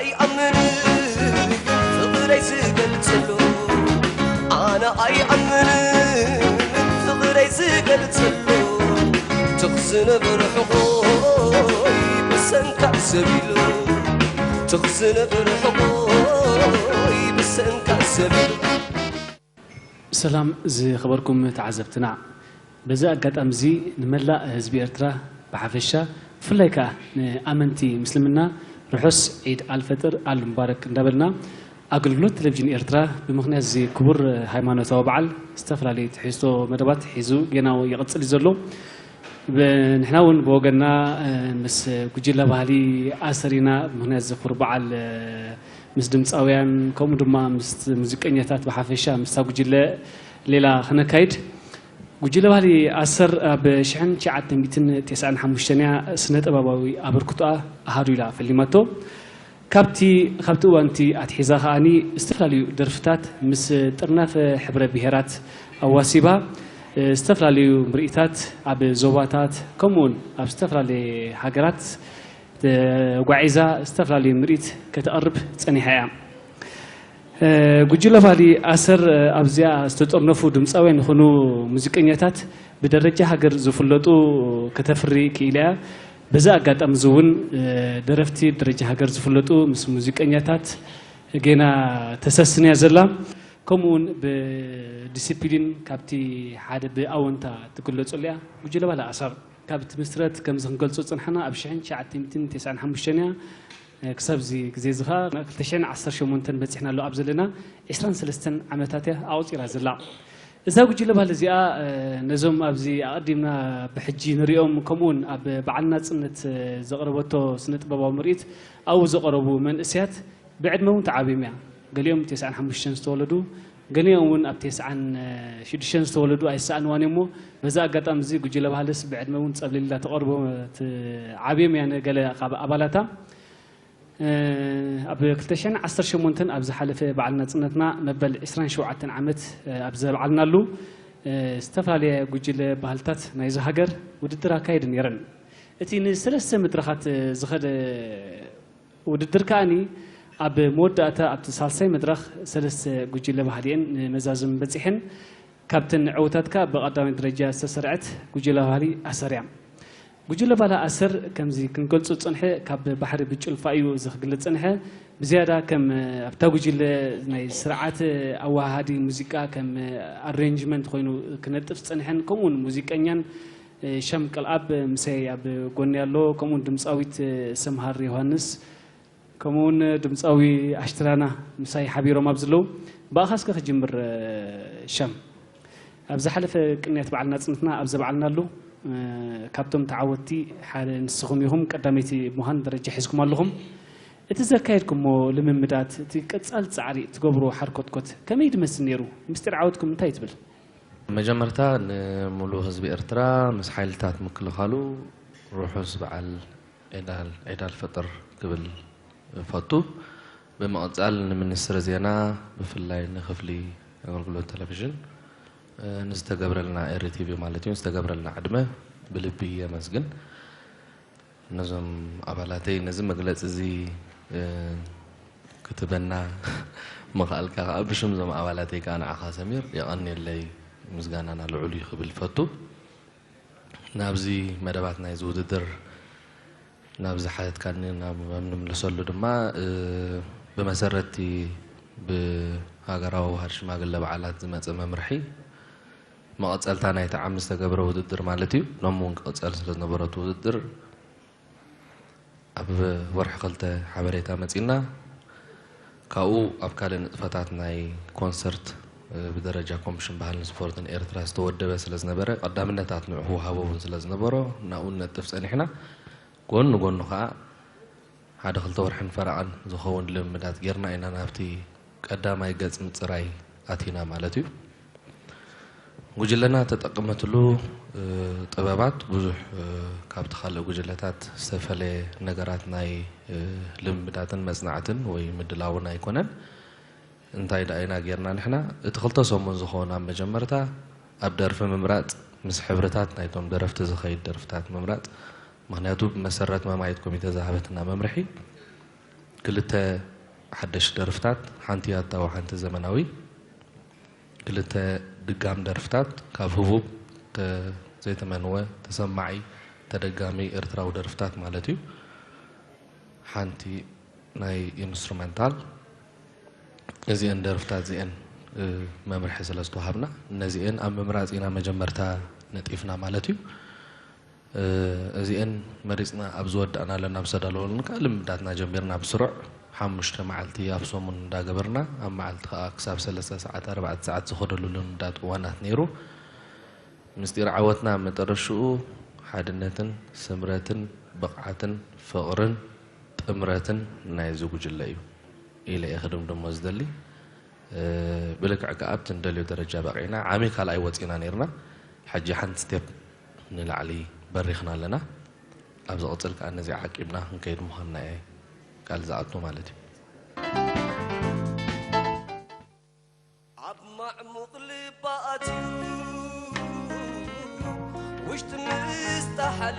ኣይኣምንን ፍቕረይ ዝገልጽሉ፣ ኣነ ኣይኣምንን ፍቕረይ ዝገልጽሉ። ትኽ ዝነብር ሕቖይ ብሰንካ ሰቢሉ፣ ትኽ ዝነብር ሕቖይ ብሰንካ ሰቢሉ። ሰላም ዝኸበርኩም ተዓዘብትና፣ በዚ ኣጋጣሚ እዚ ንመላእ ህዝቢ ኤርትራ ብሓፈሻ፣ ብፍላይ ከኣ ንኣመንቲ ምስልምና ርሑስ ዒድ ኣልፈጥር ኣል ሙባረክ እንዳበልና፣ ኣገልግሎት ቴሌቪዥን ኤርትራ ብምኽንያት እዚ ክቡር ሃይማኖታዊ በዓል ዝተፈላለዩ ትሕዝቶ መደባት ሒዙ ጌና ይቕጽል እዩ ዘሎ። ብ-፣ ንሕና እውን ብወገንና፣ እ፣ ምስ ጉጅለ ባህሊ ኣሰር ኢና። ብምኽንያት እዚ ክቡር በዓል፣ እ፣ ምስ ድምፃውያን፣ ከምኡ ድማ ምስ ሙዚቀኛታት ብሓፈሻ ምስታ ጉጅለ ሌላ ክነካይድ። ጉጅለ ባህሊ ኣሰር ኣብ ሽሕን ትሽዓተ ሚእትን ተስዓን ሓሙሽተን እያ ስነ ጥበባዊ ኣበርክቶኣ ኣሃዱ ኢላ ፈሊማቶ። ካብቲ፣ ካብቲ እዋንቲ ኣትሒዛ ከኣኒ ዝተፈላለዩ ደርፍታት ምስ ጥርናፈ ሕብረ ብሄራት ኣዋሲባ፣ እ፣ ዝተፈላለዩ ምርኢታት ኣብ ዞባታት ከምኡውን ኣብ ዝተፈላለየ ሃገራት ተጓዒዛ ዝተፈላለዩ ምርኢት ከተቕርብ ጸኒሓ እያ። እ፣ ጉጅለ ባህሊ ኣሰር፣ እ፣ ኣብዚኣ ዝተጠርነፉ ድምፃውያን ይኹኑ ሙዚቀኛታት ብደረጃ ሃገር ዝፍለጡ ከተፍሪ ክኢላ እያ። በዚ ኣጋጣሚ እዚ እውን፣ እ፣ ደረፍቲ ደረጃ ሃገር ዝፍለጡ ምስ ሙዚቀኛታት ጌና ተሰስን እያ ዘላ። ከምኡ እውን ብዲሲፕሊን ካብቲ ሓደ ብኣወንታ ትግለጸሉ እያ። ጉጅለ ባህሊ ኣሰር ካብ ትምስረት ከምዚ ክንገልጾ ዝጸናሕና ኣብ ሽሕን ትሽዓተ ሚእትን ተስዓን ሓሙሽተን እያ። ክሳብ እዚ ግዜ እዚ ኸኣ ክልተ ሽሕን ዓሰርተ ሸሞንተን በጺሕና ኣሎ። ኣብ ዘለና ዕስራን ሰለስተን ዓመታት እያ ኣቑጺራ ዘላ። እዛ ጉጅለ ባህሊ እዚኣ፣ እ፣ ነዞም ኣብዚ ኣቐዲምና ብሕጂ ንሪኦም፣ ከምኡውን ኣብ በዓል ናጽነት፣ እ፣ ዘቕረበቶ ስነ ጥበባዊ ምርኢት ኣብኡ ዝቐረቡ መንእሰያት ብዕድመ እውን ተዓብዮም እያ። ገሊኦም ተስዓን ሓሙሽተን ዝተወለዱ፣ ገሊኦም እውን ኣብ ተስዓን ሽዱሽተን ዝተወለዱ ኣይሰኣንዋን እሞ፣ በዚ ኣጋጣሚ እዚ ጉጅለ ባህልስ ብዕድመ እውን ጸብሊላ ተቐርቦ፣ ትዓብዮም እያ ንገለ ካብ ኣባላታ። እ፣ ኣብ ክልተ ሽሕን ዓሰርተ ሸሞንተን ኣብ ዝሓለፈ በዓል ናጽነትና መበል ዕስራን ሸውዓተን ዓመት፣ እ፣ ኣብ ዘብዓልናሉ፣ እ፣ ዝተፈላለያ ጉጅለ ባህልታት ናይዚ ሃገር ውድድር ኣካየደ ነይረን። እቲ ንሰለስተ መድረኻት፣ እ፣ ዝኸደ ውድድር ከኣኒ ኣብ መወዳእታ ኣብቲ ሳልሳይ መድረኽ ሰለስተ ጉጅለ ባህሊ እየን ንመዛዘሚ በጺሐን። ካብተን ዕዉታት ከኣ ብቐዳማይ ደረጃ ዝተሰርዐት ጉጅለ ባህሊ ኣሰር እያ። ጉጅለ ባህሊ ኣሰር ከምዚ ክንገልጾ ዝጸንሐ ካብ ባሕሪ ብጭልፋ እዩ እዚ ክግለጽ ዝጸንሐ። ብዝያዳ ከም ኣብታ ጉጅለ ናይ ስርዓት ኣወሃሃዲ ሙዚቃ ከም ኣሬንጅመንት ኮይኑ ክነጥፍ ዝጸንሐን ከምኡውን ሙዚቀኛን ሸም ቀልኣብ ምሳይ ኣብ ጎኒ ኣሎ። ከምኡውን ድምጻዊት ሰምሃር ዮሃንስ፣ ከምኡውን ድምጻዊ ኣሽትራና ምሳይ ሓቢሮም ኣብ ዘለዉ። ብኣኻ እስከ ክጅምር፣ ሸም። ኣብ ዝሓለፈ ቅንያት በዓል ናጽነትና ኣብ ዘብዓልናሉ፣ ካብቶም ተዓወትቲ ሓደ ንስኹም ኢኹም። ቀዳመይቲ ብምዃን ደረጃ ሒዝኩም ኣለኹም። እቲ ዘካየድኩሞ ልምምዳት፣ እቲ ቀጻሊ ጻዕሪ፣ እትገብርዎ ሓርኮትኮት ከመይ ድመስል ነይሩ? ምስጢር ዓወትኩም እንታይ ትብል? መጀመርታ ንሙሉእ ህዝቢ ኤርትራ ምስ ሓይልታት ምክልኻሉ ርሑስ በዓል ዒድ ኣል-፣ ዒድ ኣልፈጥር ክብል እፈቱ። ብምቕጻል ንሚኒስትሪ ዜና፣ ብፍላይ ንክፍሊ ኣገልግሎት ቴሌቪዥን፣ እ፣ ንዝተገብረልና፣ ኤሪ ቲቪ ማለት እዩ፣ ንዝተገብረልና ዕድመ ብልቢ የመስግን። ነዞም ኣባላተይ ነዚ መግለጺ እዚ፣ እ፣ ክትበና ምኽኣልካ ከኣ ብሽም እዞም ኣባላተይ ከኣ ንዓኻ ሰሚር የቐንየለይ፣ ምስጋናና ልዑል እዩ ክብል እፈቱ። ናብዚ መደባት ናይዚ ውድድር ናብ ዝሓተትካኒ ናብ፣ ኣብ ንምልሰሉ ድማ፣ እ፣ ብመሰረትቲ ብሃገራዊ ውሃድ ሽማግለ በዓላት ዝመጸ መምርሒ መቐጸልታ ናይቲ ዓሚ ዝተገብረ ውድድር ማለት እዩ። ሎሚ እውን ክቕጸል ስለ ዝነበሮ እቲ ውድድር ኣብ ወርሒ ክልተ ሓበሬታ መጺና። ካብኡ ኣብ ካልእ ንጥፈታት ናይ ኮንሰርት፣ እ፣ ብደረጃ ኮሚሽን ባህልን ስፖርትን ኤርትራ ዝተወደበ ስለ ዝነበረ፣ ቀዳምነት ኣትንዑ ክወሃቦ እውን ስለ ዝነበሮ፣ ናብኡ ንነጥፍ ጸኒሕና። ጎኒ ጎኑ ከኣ ሓደ ክልተ ወርሕን ፈረቓን ዝኸውን ልምምዳት ጌርና ኢና ናብቲ ቀዳማይ ገጽ ምጽራይ ኣቲና ማለት እዩ። ጉጅለና ተጠቀመትሉ፣ እ፣ ጥበባት ብዙሕ፣ እ፣ ካብቲ ካልእ ጉጅለታት ዝተፈለየ ነገራት ናይ፣ እ፣ ልምምዳትን መጽናዕትን ወይ ምድላውን ኣይኮነን። እንታይ ደኣ ኢና ጌርና ንሕና? እቲ ክልተ ሰሙን ዝኸውን ኣብ መጀመርታ ኣብ ደርፊ ምምራጽ፣ ምስ ሕብርታት ናይቶም ደረፍቲ ዝኸይድ ደርፍታት ምምራጽ። ምኽንያቱ ብመሰረት መማይት ኮሚተ ዝሃበትና መምርሒ፣ ክልተ ሓደሽ ደርፍታት፣ ሓንቲ ያታዊ ሓንቲ ዘመናዊ፣ ክልተ ድጋም ደርፍታት ካብ ህቡብ ተ-፣ ዘይተመንወ ተሰማዒ ተደጋሚ ኤርትራዊ ደርፍታት ማለት እዩ። ሓንቲ ናይ ኢንስትሩመንታል፣ እዚአን ደርፍታት እዚአን፣ እ፣ መምርሒ ስለ ዝተዋሃብና፣ ነዚአን ኣብ ምምራጽ ኢና መጀመርታ ነጢፍና ማለት እዩ። እ፣ እዚአን መሪጽና ኣብ ዝወዳእናለን፣ ኣብ ዝተዳለወለን ከኣ ልምዳትና ጀሚርና ብስሩዕ ሓሙሽተ መዓልቲ ኣብ ሰሙን እንዳገበርና፣ ኣብ መዓልቲ ከኣ ክሳብ ሰለስተ ሰዓት፣ ኣርባዕተ ሰዓት ዝኸደሉ ልምዳት እዋናት ነይሩ። ምስጢር ዓወትና መጠረሽኡ ሓድነትን ስምረትን ብቕዓትን ፍቕርን ጥምረትን ናይዚ ጉጅለ እዩ ኢለ እየ ክድምድሞ ዝደሊ። እ፣ ብልክዕ ከኣ ኣብቲ ንደልዮ ደረጃ በቒዕና፣ ዓሚ ካልኣይ ወጺና ነይርና። ሕጂ ሓንቲ ስቴፕ ንላዕሊ በሪኽና ኣለና። ኣብ ዝቕጽል ከኣ ነዚ ዓቂብና ክንከይድ ምዃንና እየ ቃል ዝኣቱ ማለት እዩ። ኣብ ማዕሙቕ ልባ ኣትዩ ውሽጢ ምስ ተሓለ፣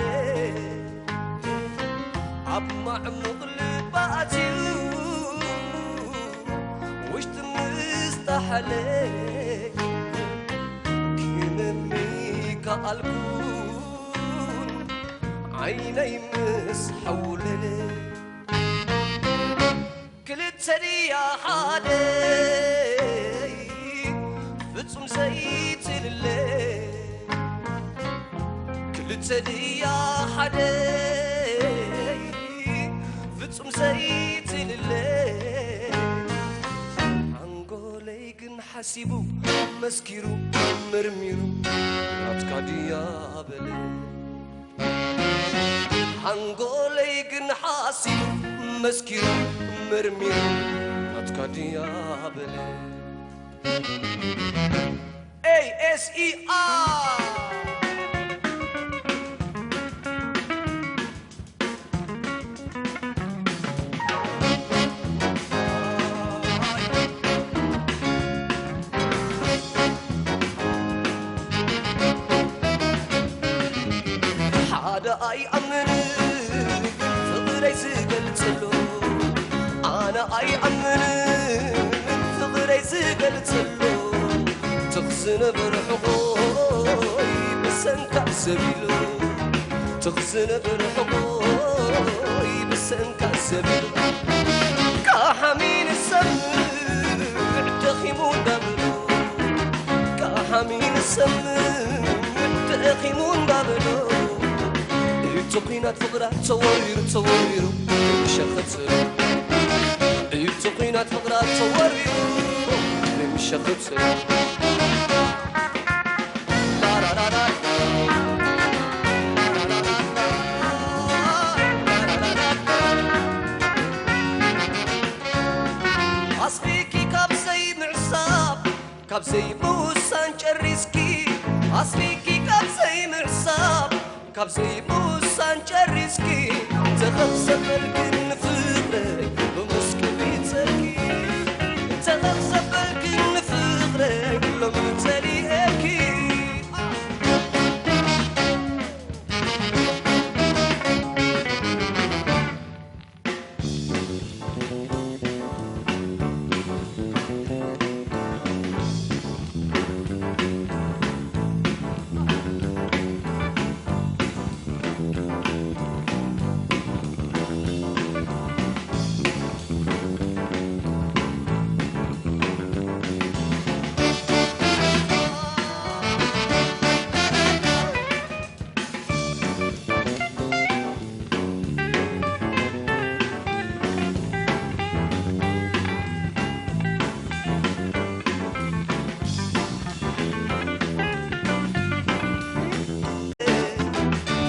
ኣብ ማዕሙቕ ልባ ኣትዩ ውሽጢ ምስ ተሓለ፣ ክነሚ ከኣልኩን ዓይነይ ምስ ሓውለለ። ክልተ ድያ ሓደ ፍጹም ዘይትልለ፣ ክልተ ድያ ሓደ ፍጹም ዘይትልለ። ሓንጎለይ ግን ሓሲቡ መስኪሩ መርሚሩ ናትካ ድያ በለ። ሓንጎለይ ግን ሓሲቡ መስኪሩ መርሚሩ ናትካ ድያ በለ። ኤ ኤስ ኢ ኣር። ሓደ ኣይኣምንን ፍቕረይ ዝገልጸሉ፣ ኣነ ኣይኣምንን ፍቕረይ ዝገልጸሉ፣ ትኽ ዝነብር ሕቖይ ብሰንካ ሰቢሉ፣ ትኽ ዝነብር ሕቖይ ብሰንካ ሰቢሉ፣ ካሓሚን ሰምዕ ደኺሙ እንዳበሉ፣ ካሓሚን ሰምዕ ደኺሙ እንዳበሉ፣ እቲ ኲናት ፍቕራ ተወሪሩ ተወሪሩ ይምሸኽት ስለ፣ እቲ ኲናት ፍቕራ ተወሪሩ ይምሸኽት ስለ። ኣስቢኪ ካብ ዘይምዕሳብ፣ ካብ ዘይምውሳን ጨሪስኪ፣ ኣስቢኪ ካብ ዘይምዕሳብ፣ ካብ ዘይምውሳን ጨሪስኪ፣ ተኸፍ ዘበልክን ፍቕረይ ሎምስ ክቢጸኪ፣ ተኸፍ ዘበልክን ፍቕረይ ሎሚ ጸሊኤኪ።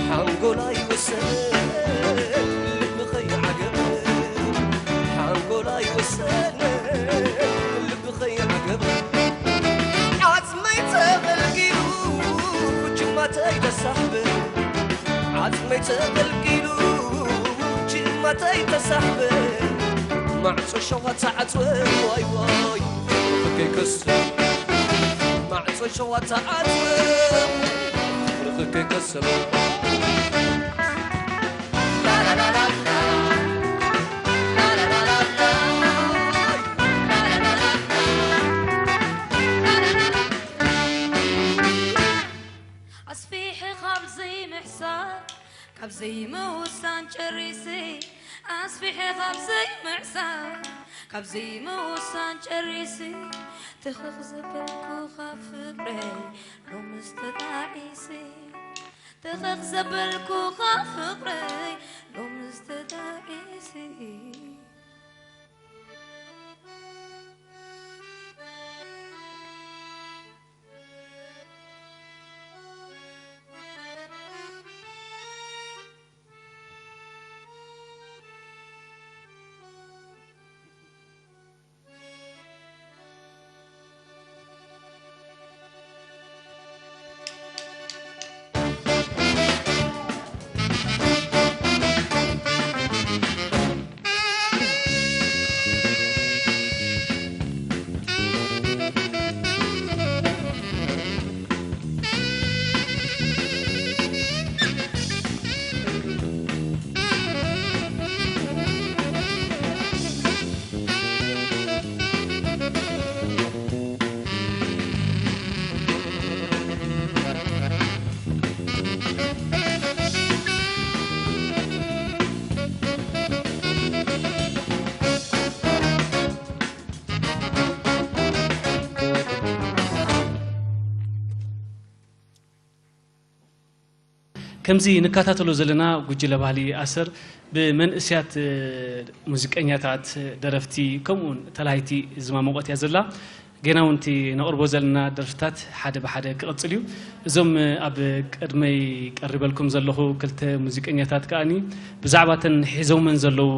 ሓንጎላይ ወሰን ልብኸይ ዓገብ፣ ሓንጎላይ ወሰን ልብኸይ ዓገብ። ዓጽመይ ተቐልቂሉ ጅማተይ ተሳሕበ፣ ዓጽመይ ተቐልቂሉ ጅማተይ ተሳሕበ። ማዕጾ ሸዋ ተዓጽወ ዋይ ዋይ ርኽከይ ከስብ፣ ማዕጾ ሸዋ ተዓጽወ ርኽከይ ከስብ። ላላላላ፣ ላላላላ፣ ኣስፊሐ ካብ ዘይምዕሳብ ካብ ዘይምውሳን ጨሪሲ ትኽኽ ዘበልኩኻ ፍቕረይ ሎምስ ተጣዒሲ ትኽኽ ዘበልኩኻ ፍቕረይ ሎምስ ተጣዒሲ ከምዚ ንከታተሎ ዘለና ጉጅለ ባህሊ ኣሰር ብመንእስያት ሙዚቀኛታት፣ ደረፍቲ ከምኡውን ተላሃይቲ ዝማሞቐት እያ ዘላ። ጌና እውን እቲ ነቕርቦ ዘለና ደርፍታት ሓደ ብሓደ ክቕፅል እዩ። እዞም ኣብ ቅድመይ ቀሪበልኩም ዘለኹ ክልተ ሙዚቀኛታት ከኣኒ ብዛዕባ እተን ሒዞመን ዘለዉ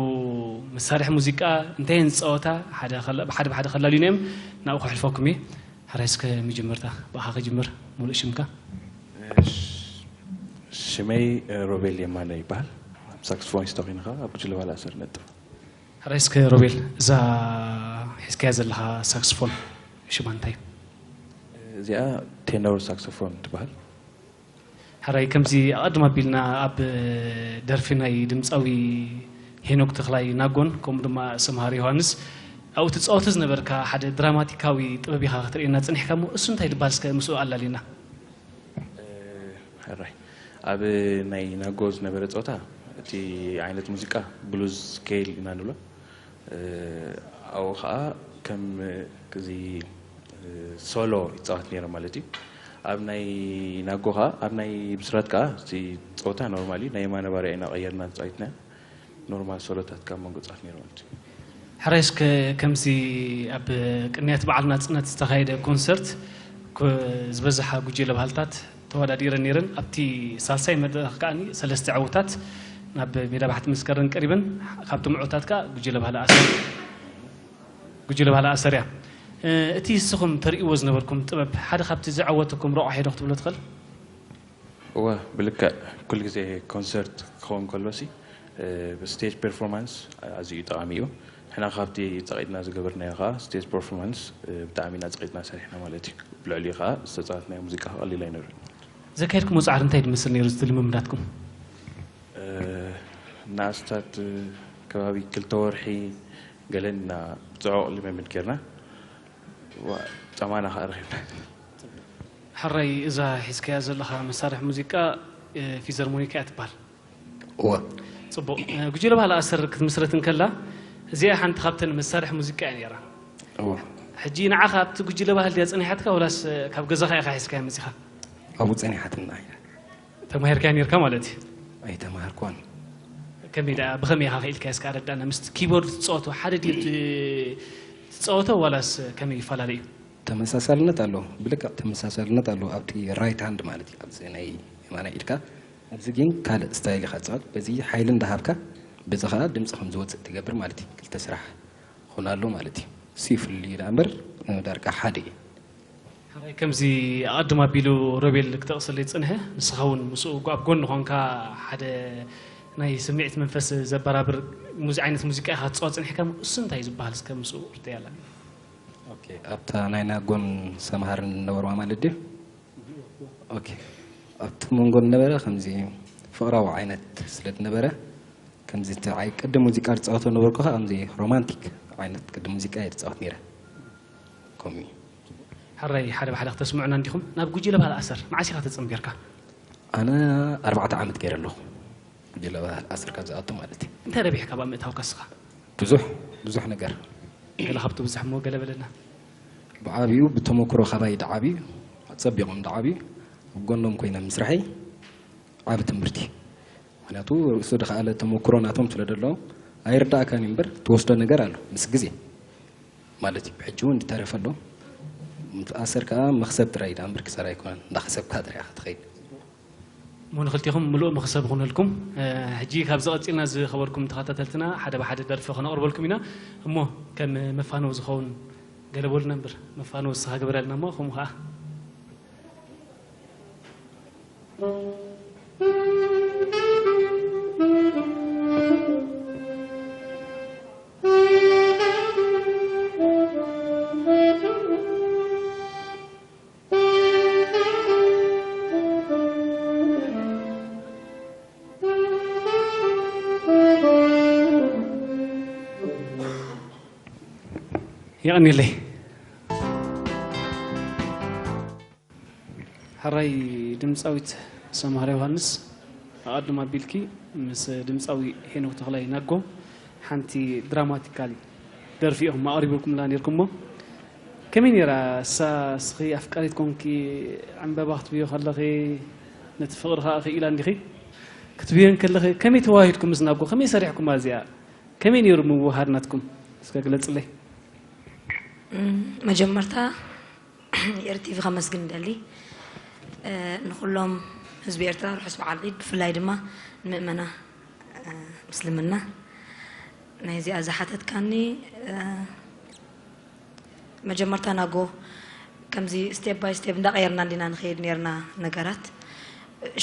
መሳርሒ ሙዚቃ እንታይ እየን ዝፃወታ ሓደ ብሓደ ብሓደ ከላልዩና እዮም። ናብኡ ከሕልፈኩም እየ። ሕራይ እስከ መጀመርታ ብኣኻ ክጅምር፣ ሙሉእ ሽምካ? ሽመይ ሮቤል የማነ ይበሃል። ሳክስፎኒስት ኮይነ ከዓ ኣብ ጉጅለ ባህሊ ኣሰር ነጥፍ። ሕራይ እስከ ሮቤል፣ እዛ ሒዝካያ ዘለኻ ሳክስፎን ሽማ እንታይ እዩ? እዚኣ ቴኖር ሳክስፎን ትበሃል። ሕራይ ከምዚ ኣቐድም ኣቢልና ኣብ ደርፊ ናይ ድምፃዊ ሄኖክ ተኽላይ ናጎን ከምኡ ድማ ሰምሃር ዮሃንስ ኣብኡ ትፃወቶ ዝነበርካ ሓደ ድራማቲካዊ ጥበብ ኢኻ ክትርእየና ፀኒሕካ እሞ እሱ እንታይ ድበሃል እስከ ምስኡ ኣላልየና። ሕራይ ኣብ ናይ ናጎ ዝነበረ ፀወታ እቲ ዓይነት ሙዚቃ ብሉዝ ስኬል ኢና ንብሎ ኣብኡ ከዓ ከም እዚ ሶሎ ይፃወት ነይረ ማለት እዩ ኣብ ናይ ናጎ ከዓ ኣብ ናይ ብስራት ከዓ እቲ ፀወታ ኖርማል እዩ ናይ የማነ ባርያ ኢና ቀየርና ተፃዊትና ኖርማል ሶሎታት ካብ መንጎ ፃፍ ነይሩ ማለት እዩ። ሕራይ እስከ ከምዚ ኣብ ቅንያት በዓል ናጽነት ዝተኻየደ ኮንሰርት ዝበዝሓ ጉጅለ ባህልታት ተወዳዲረን ነይረን። ኣብቲ ሳልሳይ መድረኽ ከኣ ሰለስተ ዕዉታት ናብ ሜዳ ባሕቲ ምስ ቀረን ቀሪበን። ካብቶም ዕዉታት ከኣ ጉጅለ ባህሊ ኣሰር ጉጅለ ባህሊ ኣሰር እያ። እቲ ንስኹም ተርእይዎ ዝነበርኩም ጥበብ ሓደ ካብቲ ዘዐወተኩም ረቋሒ ዶ ክትብሎ ትኽእል? እወ ብልክዕ ኩሉ ግዜ ኮንሰርት ክኸውን ከሎ ሲ ስቴጅ ፐርፎርማንስ ኣዝዩ ጠቓሚ እዩ። ንሕና ካብቲ ጸቒጥና ዝገበርናዮ ከኣ ስቴጅ ፐርፎርማንስ ብጣዕሚ ኢና ጸቒጥና ሰሪሕና ማለት እዩ። ብልዕሊኡ ከኣ ዝተጻወትናዮ ሙዚቃ ከኣ ቀሊል ኣይነበረን። ዘካየድኩሞ ጻዕሪ እንታይ ድመስል ነይሩ እዚ ልምምዳትኩም? ንኣስታት ከባቢ ክልተ ወርሒ ገለን ኢና ጽዑቕ ልምምድ ጌርና። ዋ ጫማና ከኣ ረኺብና። ሕራይ እዛ ሒዝካያ ዘለኻ መሳርሒ ሙዚቃ ፊዘርሞኒካ እያ ትበሃል። እወ። ጽቡቕ። ጉጅለ ባህሊ ኣሰር ክትምስረት እንከላ እዚኣ ሓንቲ ካብተን መሳርሒ ሙዚቃ እያ ነይራ። እወ። ሕጂ ንዓኻ ኣብቲ ጉጅለ ባህሊ ድያ ጸኒሓትካ ወላስ ካብ ገዛኻ ኢኻ ሒዝካያ መጺኻ? ኣብኡ ጸኒሓትና እያ። ተማሂርካያ ነይርካ ማለት እዩ? ኣይተማሃርኳን። ከመይ ደኣ ብኸመይ ኢኻ ክኢልካዮ እስከ ኣረዳእና ምስቲ ኪቦርድ ትጻወቶ ሓደ ድዩ ትጻወቶ ዋላስ ከመይ ይፈላለ እዩ? ተመሳሳልነት ኣሎ ብልክዕ ተመሳሳልነት ኣሎ ኣብቲ ራይት ሃንድ ማለት እዩ ኣብዚ ናይ የማናይ ኢድካ ኣብዚ ግን ካልእ ስታይል ኢኻ ትጻወት በዚ ሓይሊ እንዳሃብካ በዚ ኸዓ ድምፂ ከም ዝወፅእ ትገብር ማለት እዩ ክልተ ስራሕ ኾን ኣሎ ማለት እዩ እሱ እዩ ፍልልዩ ደኣ እምበር ዳርጋ ሓደ እዩ። ሕራይ ከምዚ ኣቐድም ኣቢሉ ሮቤል ክጠቕሰለይ ዝጸንሐ፣ ንስኻ እውን ምስኡ ኣብ ጎኒ ኾንካ ሓደ ናይ ስምዒት መንፈስ ዘበራብር ሙዚ ዓይነት ሙዚቃ ኢኻ ክትጻወት ጸኒሕካ እሞ እሱ እንታይ እዩ ዝበሃል እስከ ምስኡ ርተያላ። ኦኬ ኣብታ ናይ ናጎን ሰምሃርን ዝነበርዋ ማለት ድዩ? ኦኬ ኣብቲ መንጎ ዝነበረ ከምዚ ፍቕራዊ ዓይነት ስለ ዝነበረ ከምዚ እቲ ዓይ ቅዲ ሙዚቃ ዝጻወቶ ነበርኩ ከኣ ከምዚ ሮማንቲክ ዓይነት ቅዲ ሙዚቃ እየ ዝጻወት ነይረ ከምኡ እዩ። ሕራይ ሓደ ብሓደ ክተስምዑና እንዲኹም ናብ ጉጅለ ባህሊ ኣሰር መዓስ ኢኻ ተጸንቢርካ? ኣነ ኣርባዕተ ዓመት ገይረ ኣለኹ። ጉጅለ ባህሊ ኣሰር ካብ ዝኣቱ ማለት እዩ። እንታይ ረቢሕካ ብኣ ምእታውካ እስኻ? ብዙሕ ብዙሕ ነገር ገለ ካብቲ ብዙሕ እሞ ገለ በለና። ብዓብኡ ብተመክሮ ካባይ ድዓብዩ ኣጸቢቖም ድዓብዩ ኣብ ጎኖም ኮይነ ምስራሐይ ዓቢ ትምህርቲ። ምክንያቱ ርእሱ ድኸኣለ ተመክሮ ናቶም ስለ ደለዎም ኣይርዳእካን እዩ እምበር ትወስዶ ነገር ኣሎ ምስ ግዜ ማለት እዩ። ሕጂ እውን ዝተረፈ ኣሎ። ኣሰር ከዓ መኽሰብ ጥራይ እዩ ደኣ እምበር ክሳራ ኣይኮነን። እንዳኸሰብካ ጥራይ ኢኻ ትኸይድ። እሞ ንክልቲኹም ምሉእ መኽሰብ ይኹነልኩም። ሕጂ ካብዚ ቀፂልና ዝኸበርኩም ተኸታተልትና ሓደ ብሓደ ደርፊ ከነቕርበልኩም ኢና። እሞ ከም መፋነው ዝኸውን ገለ በሉና እምበር መፋነው እስኻ ግበረልና እሞ ከምኡ ከዓ የቐንየለይ። ሕራይ ድምፃዊት ሰምሃር ዮሃንስ ኣቐድም ኣቢልኪ ምስ ድምፃዊ ሄኖክ ተኽላይ ናጎ ሓንቲ ድራማቲካል ደርፊ ኢኹም ኣቕሪብልኩምላ ነርኩሞ ከመይ ነይራ እሳ እስኺ ኣፍቃሪት ኮንኪ ዕምበባ ክትብዮ ከለኺ ነቲ ፍቕሪ ከዓ ክኢላ እንዲኺ ክትብዮ ከለኺ ከመይ ተዋሂድኩም ምስ ናጎ ከመይ ሰሪሕኩማ እዚኣ ከመይ ነይሩ ምውሃድ ናትኩም እስከ ግለፅለይ መጀመርታ ኤርቲቪ ከመስግን ደሊ ንኩሎም ህዝቢ ኤርትራ ርሑስ በዓል ዒድ ብፍላይ ድማ ንምእመና ምስልምና ናይዚኣ ዝሓተትካኒ መጀመርታ ናጎ ከምዚ step by step እንዳቀየርና እንዲና ንኸይድ ነርና ነገራት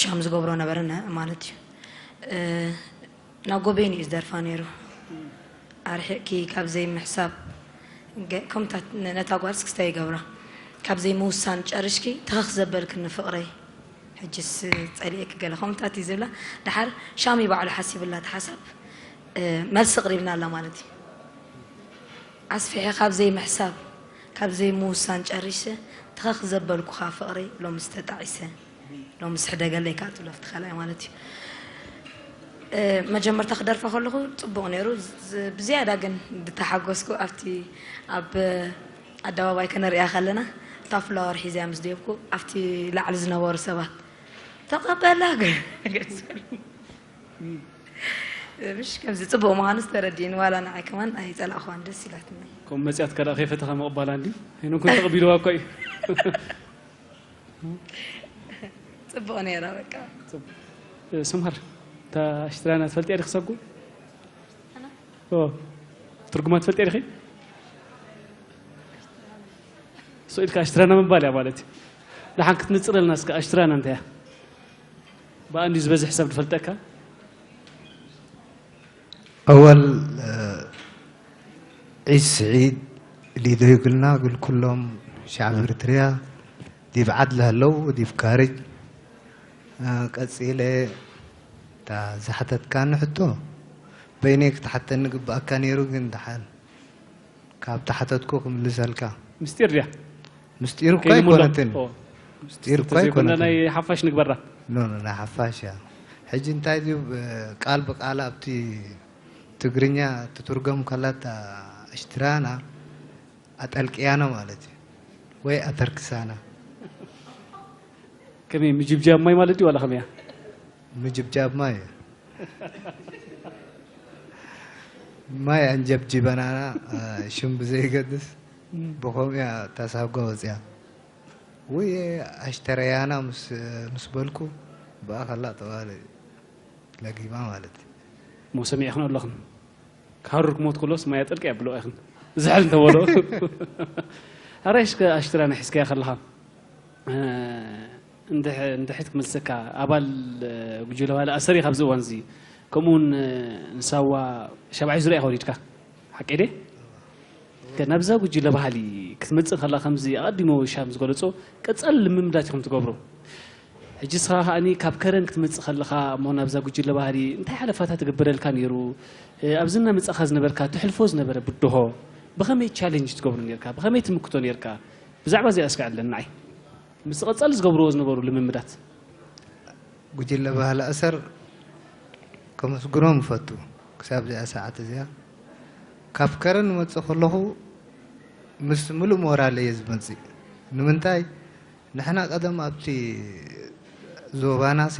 ሻም ዝገብሮ ነበረ ማለት እዩ ናጎ በይኑ እዩ ዝደርፋ ነይሩ ኣርሒቕኪ ካብ ዘይምሕሳብ ከምታት ነታ ጓልስ ክስታይ ይገብራ ካብ ዘይምውሳን ጨርሽኪ ተኸኽ ዘበልክኒ ፍቕረይ ሕጅስ ጸሊኤኪ ገለ ከምታት እዩ ዝብላ ድሓር ሻሚ ባዕሉ ሓሲብላ ተሓሳብ መልሲ ቅሪብና ኣላ ማለት እዩ ኣስፊሐ ካብ ዘይምሕሳብ ካብ ዘይምውሳን ጨሪሰ ተኸኽ ዘበልኩኻ ፍቕረይ ሎምስ ተጣዒሰ ሎምስ ሕደገለይ ከዓ ትብሎ ኣብቲ ካልኣይ ማለት እዩ መጀመርታ ክደርፋ ከለኹ ፅቡቕ ነይሩ ብዝያዳ ግን ዝተሓጎስኩ ኣብቲ ኣብ ኣደባባይ ከነሪኣ ከለና እታ ፍላወር ሒዘያ ምስ ደየብኩ ኣብቲ ላዕሊ ዝነበሩ ሰባት ተቐበላ ምሽ ከምዚ ፅቡቕ ምዃኑ ዝተረድእኒ ዋላ ንዓይ ከማን ኣይፀላእኽዋን ደስ ኢላትኒ ከም መፅያት ከዳ ከይፈተኻ ምቕባላ እንዲ ሄኖን ኮን ተቐቢልዋ እኮ እዩ ፅቡቕ ነይራ በቃ ስምሃር እታ ኣሽትራና ትፈልጥያ ዲኺ ሰጉ ትርጉማ ትፈልጥያ ዲኺ ስኢልካ ኣሽትራና ምባል እያ ማለት እዩ ደሓን ክትንፅረልና እስከ ኣሽትራና እንታይ እያ ብኣንድዩ ዝበዝሕ ሰብ ዝፈልጠካ ኣወል ዒስ ስዒድ ሊዶ ይግልና ግል ኩሎም ሻዕብ ኤርትርያ ዲብ ዓድ ለህለው ዲብ ካርጅ ቀጺለ እታ ዝሓተትካኒ ሕቶ በይነይ ክትሓተኒ ግብኣካ ነይሩ ግን ደሓን ካብ ተሓተትኩ ክምልሰልካ ምስጢር ድያ ምስጢር እኮ ከይልምሎ ኣይኮነትን ምስጢር እኮ ተዘይኮና ኣይኮነትን ናይ ሓፋሽ ንግበራ ኖ ኖ ናይ ሓፋሽ እያ ሕጂ እንታይ ድዩ ብ- ቃል ብቃል ኣብቲ ትግርኛ ትትርጎም ከላታ እሽትራና ኣጠልቅያና ማለት እዩ ወይ ኣተርክሳና ከመይ ምጅብጃብ ማይ ማለት ድዩ ዋላ ከመያ ምጅብጃብ ማይ ማይ ኣንጀብጂበናና ሽም ብዘይገድስ ብኸምኡ እያ ተሳጓ ወፅያ ውይ ኣሽተረያና ምስ በልኩ ብኣኸላ ጠባለ ለጊማ ማለት እዩ ሞ ሰሚዕኽን ኣለኽን ክሃሩር ክሞት ከሎስ ማይ ኣጠልቂ የብልኦ ኢኽን ዝሕል እንተበሎ ኣራይሽ ኣሽትራና ሒዝካያ ከለኻ እንድሕት ክመልሰካ ኣባል ጉጅለ ባህሊ ኣሰር እዩ ካብዚ እዋን እዚ ከምኡ እውን ንሳዋ ሸብዓይ ዙርያ ከወሪድካ ሓቂ ደ ናብዛ ጉጅለ ባህሊ ክትመፅእ ከላ ከምዚ ኣቐዲሞ ሻም ዝገለፆ ቀፃሊ ልምምዳት ኢኹም ትገብሩ ሕጂ ስኻ ከኣ ካብ ከረን ክትመፅእ ከለኻ እሞ ናብዛ ጉጅለ ባህሊ እንታይ ሓለፋታ ትገብረልካ ነይሩ ኣብዚ እናመፃእካ ዝነበርካ ትሕልፎ ዝነበረ ብድሆ ብኸመይ ቻሌንጅ ትገብሩ ነርካ ብኸመይ ትምክቶ ነርካ ብዛዕባ እዚኣ እስከ ዕለን ንዓይ ምስ ቀጻሊ ዝገብርዎ ዝነበሩ ልምምዳት ጉጅለ ባህሊ ኣሰር ከመስግኖም እፈቱ። ክሳብ እዚኣ ሰዓት እዚኣ ካብ ከረን እመጽእ ከለኹ ምስ ምሉእ ሞራል እየ ዝመጽእ። ንምንታይ? ንሕና ቀደም ኣብቲ ዞባናሲ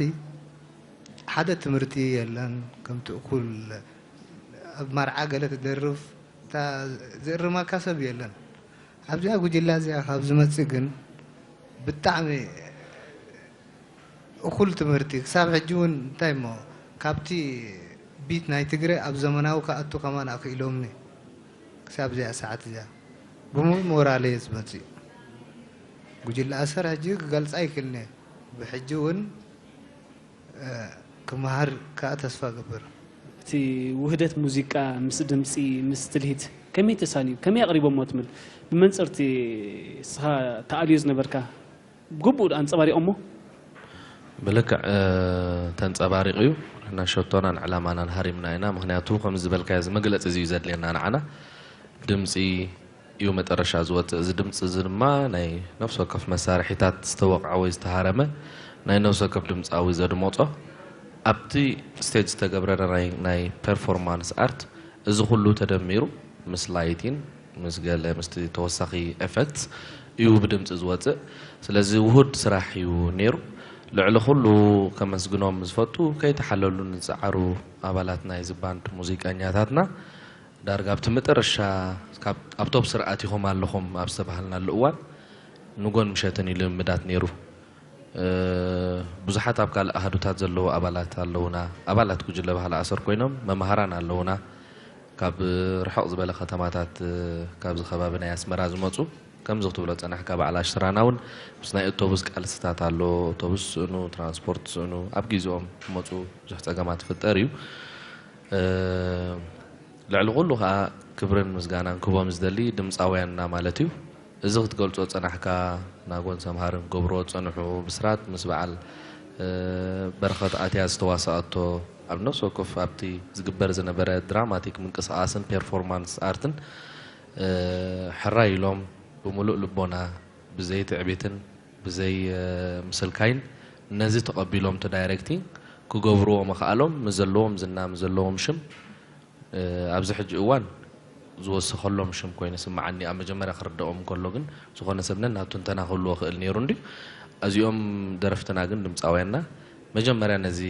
ሓደ ትምህርቲ የለን። ከምቲ እኩል ኣብ መርዓ ገለ ትደርፍ እታ ዝእርመካ ሰብ የለን። ኣብዚኣ ጉጅላ እዚኣ ካብ ዝመጽእ ግን ብጣዕሚ እኩል ትምህርቲ ክሳብ ሕጂ እውን እንታይ እሞ ካብቲ ቢት ናይ ትግረ ኣብ ዘመናዊ ክኣቱ ከማን ኣኽኢሎምኒ። ክሳብ እዚኣ ሰዓት እዚኣ ብምሉእ ሞራል እየ ዝመጽእ። ጉጅለ ኣሰር ሕጂ ክገልጻ ኣይክእልን እየ። ብሕጂ እውን ክመሃር ከኣ ተስፋ እገብር። እቲ ውህደት ሙዚቃ ምስ ድምጺ፣ ምስ ትልሂት ከመይ ተሳንዩ? ከመይ ኣቕሪቦሞ ትብል? ብመንጽር እቲ ንስኻ ትኣልዮ ዝነበርካ ብግቡእ ኣንጸባሪቖሞ? ብልክዕ ተንጸባሪቑ እዩ። ንሕና ሸቶናን ዕላማናን ሃሪምና ኢና። ምኽንያቱ ከምዚ ዝበልካዮ እዚ መግለጺ እዚ እዩ ዘድልየና ንዓና። ድምጺ እዩ መጠረሻ ዝወጽእ። እዚ ድምጺ እዚ ድማ ናይ ነፍሲ ወከፍ መሳርሒታት ዝተወቕዐ ወይ ዝተሃረመ ናይ ነፍሲ ወከፍ ድምጻዊ ዘድመጾ ኣብቲ ስቴጅ ዝተገብረ ናይ ናይ ፐርፎርማንስ ኣርት እዚ ኩሉ ተደሚሩ ምስ ላይቲን ምስ ገለ ምስቲ ተወሳኺ ኤፈክትስ እዩ ብድምጺ ዝወጽእ። ስለዚ ውሁድ ስራሕ እዩ ነይሩ። ልዕሊ ኩሉ ከመስግኖም ዝፈቱ ከይተሓለሉኒ ዝጸዓሩ ኣባላት ናይዚ ባንድ ሙዚቀኛታትና ዳርጋ ኣብቲ መጠረሻ ካብ ኣብ ቶብ ስርዓት ኢኹም ኣለኹም ኣብ ዝተባሃልናሉ እዋን ንጎን ምሸትን እዩ ልምምዳት ነይሩ። ብዙሓት ኣብ ካልእ ኣሃዱታት ዘለዉ ኣባላት ኣለዉና። ኣባላት ጉጅለ ባህሊ ኣሰር ኮይኖም መማህራን ኣለዉና። ካብ ርሑቕ ዝበለ ከተማታት ካብዚ ከባቢ ናይ ኣስመራ ዝመፁ ከምዚ ክትብሎ ፀናሕካ በዓል ኣሽራና እውን ምስ ናይ ኣውቶቡስ ቃልስታት ኣሎ። ኣውቶቡስ ስእኑ፣ ትራንስፖርት ስእኑ፣ ኣብ ግዜኦም ክመፁ ብዙሕ ፀገማት ይፍጠር እዩ። ልዕሊ ኩሉ ከዓ ክብርን ምስጋናን ክቦም ዝደሊ ድምፃውያንና ማለት እዩ። እዚ ክትገልፆ ፀናሕካ ናጎን ሰምሃርን ክገብርዎ ዝፀንሑ ብስራት ምስ በዓል በረኸት ኣትያ ዝተዋሰኣቶ ኣብ ነፍሲ ወከፍ ኣብቲ ዝግበር ዝነበረ ድራማቲክ ምንቅስቃስን ፔርፎርማንስ ኣርትን ሕራይ ኢሎም ብምሉእ ልቦና ብዘይ ትዕቢትን ብዘይ ምስልካይን ነዚ ተቐቢሎም እቲ ዳይሬክቲንግ ክገብርዎ ምኽኣሎም ምስ ዘለዎም ዝና ምስ ዘለዎም ሽም ኣብዚ ሕጂ እዋን ዝወሰኸሎም ሽም ኮይኑ ስምዓኒ ኣብ መጀመርያ ክርደኦም እንከሎ ግን ዝኾነ ሰብ ነናቱ ትንተና ክህልዎ ክእል ነይሩ እንዲ እዚኦም ደረፍትና ግን ድምፃውያንና መጀመርያ ነዚ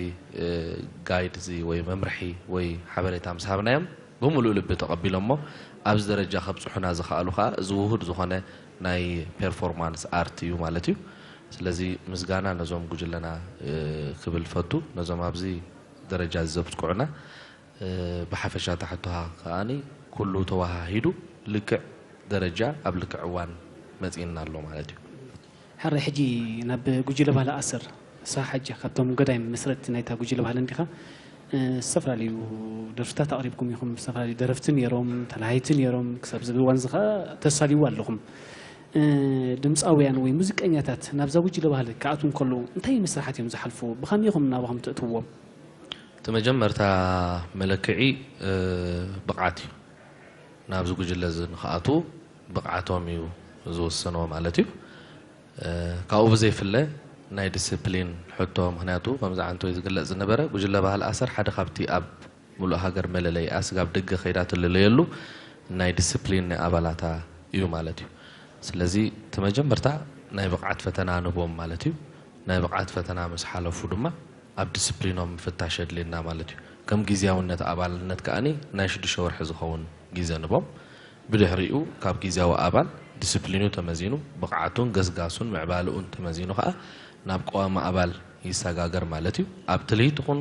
ጋይድ እዚ ወይ መምርሒ ወይ ሓበሬታ ምስ ሃብናዮም ብምሉእ ልቢ ተቐቢሎሞ ኣብዚ ደረጃ ከብፅሑና ዝኸኣሉ ከዓ እዚ ውሁድ ዝኾነ ናይ ፔርፎርማንስ ኣርት እዩ ማለት እዩ። ስለዚ ምስጋና ነዞም ጉጅለና ክብል ፈቱ ነዞም ኣብዚ ደረጃ እዚ ዘብፅቁዑና። ብሓፈሻ እታ ሕቶኻ ከኣ ኩሉ ተወሃሂዱ ልክዕ ደረጃ ኣብ ልክዕ እዋን መጺእና ኣሎ ማለት እዩ። ሕራይ ሕጂ ናብ ጉጅለ ባህሊ ኣሰር ንስኻ ሕጂ ካብቶም ገዳይም መስረትቲ ናይታ ጉጅለ ባህሊ እንዲኻ። ዝተፈላለዩ ደርፍታት ኣቕሪብኩም ኢኹም። ዝተፈላለዩ ደረፍቲ ነይሮም፣ ተላሃይቲ ነይሮም። ክሳብ እዚ እዋን እዚ ኸኣ ተሳልይዎ ኣለኹም። ድምፃውያን ወይ ሙዚቀኛታት ናብዛ ጉጅለ ባህሊ ክኣትዉ እንከለዉ እንታይ መስርሓት እዮም ዝሓልፉ? ብኸመይ ኢኹም ናባኹም ትእትውዎም? እቲ መጀመርታ መለክዒ ብቕዓት እዩ። ናብዚ ጉጅለ እዚ ንኽኣትዉ ብቕዓቶም እዩ ዝውስኖ ማለት እዩ። ካብኡ ብዘይፍለ ናይ ዲስፕሊን ሕቶ፣ ምኽንያቱ ከምዚ ዓንቶ እዩ ዝግለጽ ዝነበረ፣ ጉጅለ ባህሊ ኣሰር ሓደ ካብቲ ኣብ ሙሉእ ሃገር መለለይኣ ስጋብ ደገ ከይዳ ትልለየሉ ናይ ዲስፕሊን ናይ ኣባላታ እዩ ማለት እዩ። ስለዚ እቲ መጀመርታ ናይ ብቕዓት ፈተና ንህቦም ማለት እዩ። ናይ ብቕዓት ፈተና ምስ ሓለፉ ድማ ኣብ ዲስፕሊኖም ምፍታሽ የድልየና ማለት እዩ። ከም ግዝያውነት ኣባልነት ከኣ ናይ ሽዱሽተ ወርሒ ዝኸውን ግዜ ንቦም። ብድሕሪኡ ካብ ግዝያዊ ኣባል ዲስፕሊኑ ተመዚኑ፣ ብቕዓቱን ገስጋሱን ምዕባልኡን ተመዚኑ ከኣ ናብ ቀዋሚ ኣባል ይሰጋገር ማለት እዩ። ኣብ ትልሂት ኹን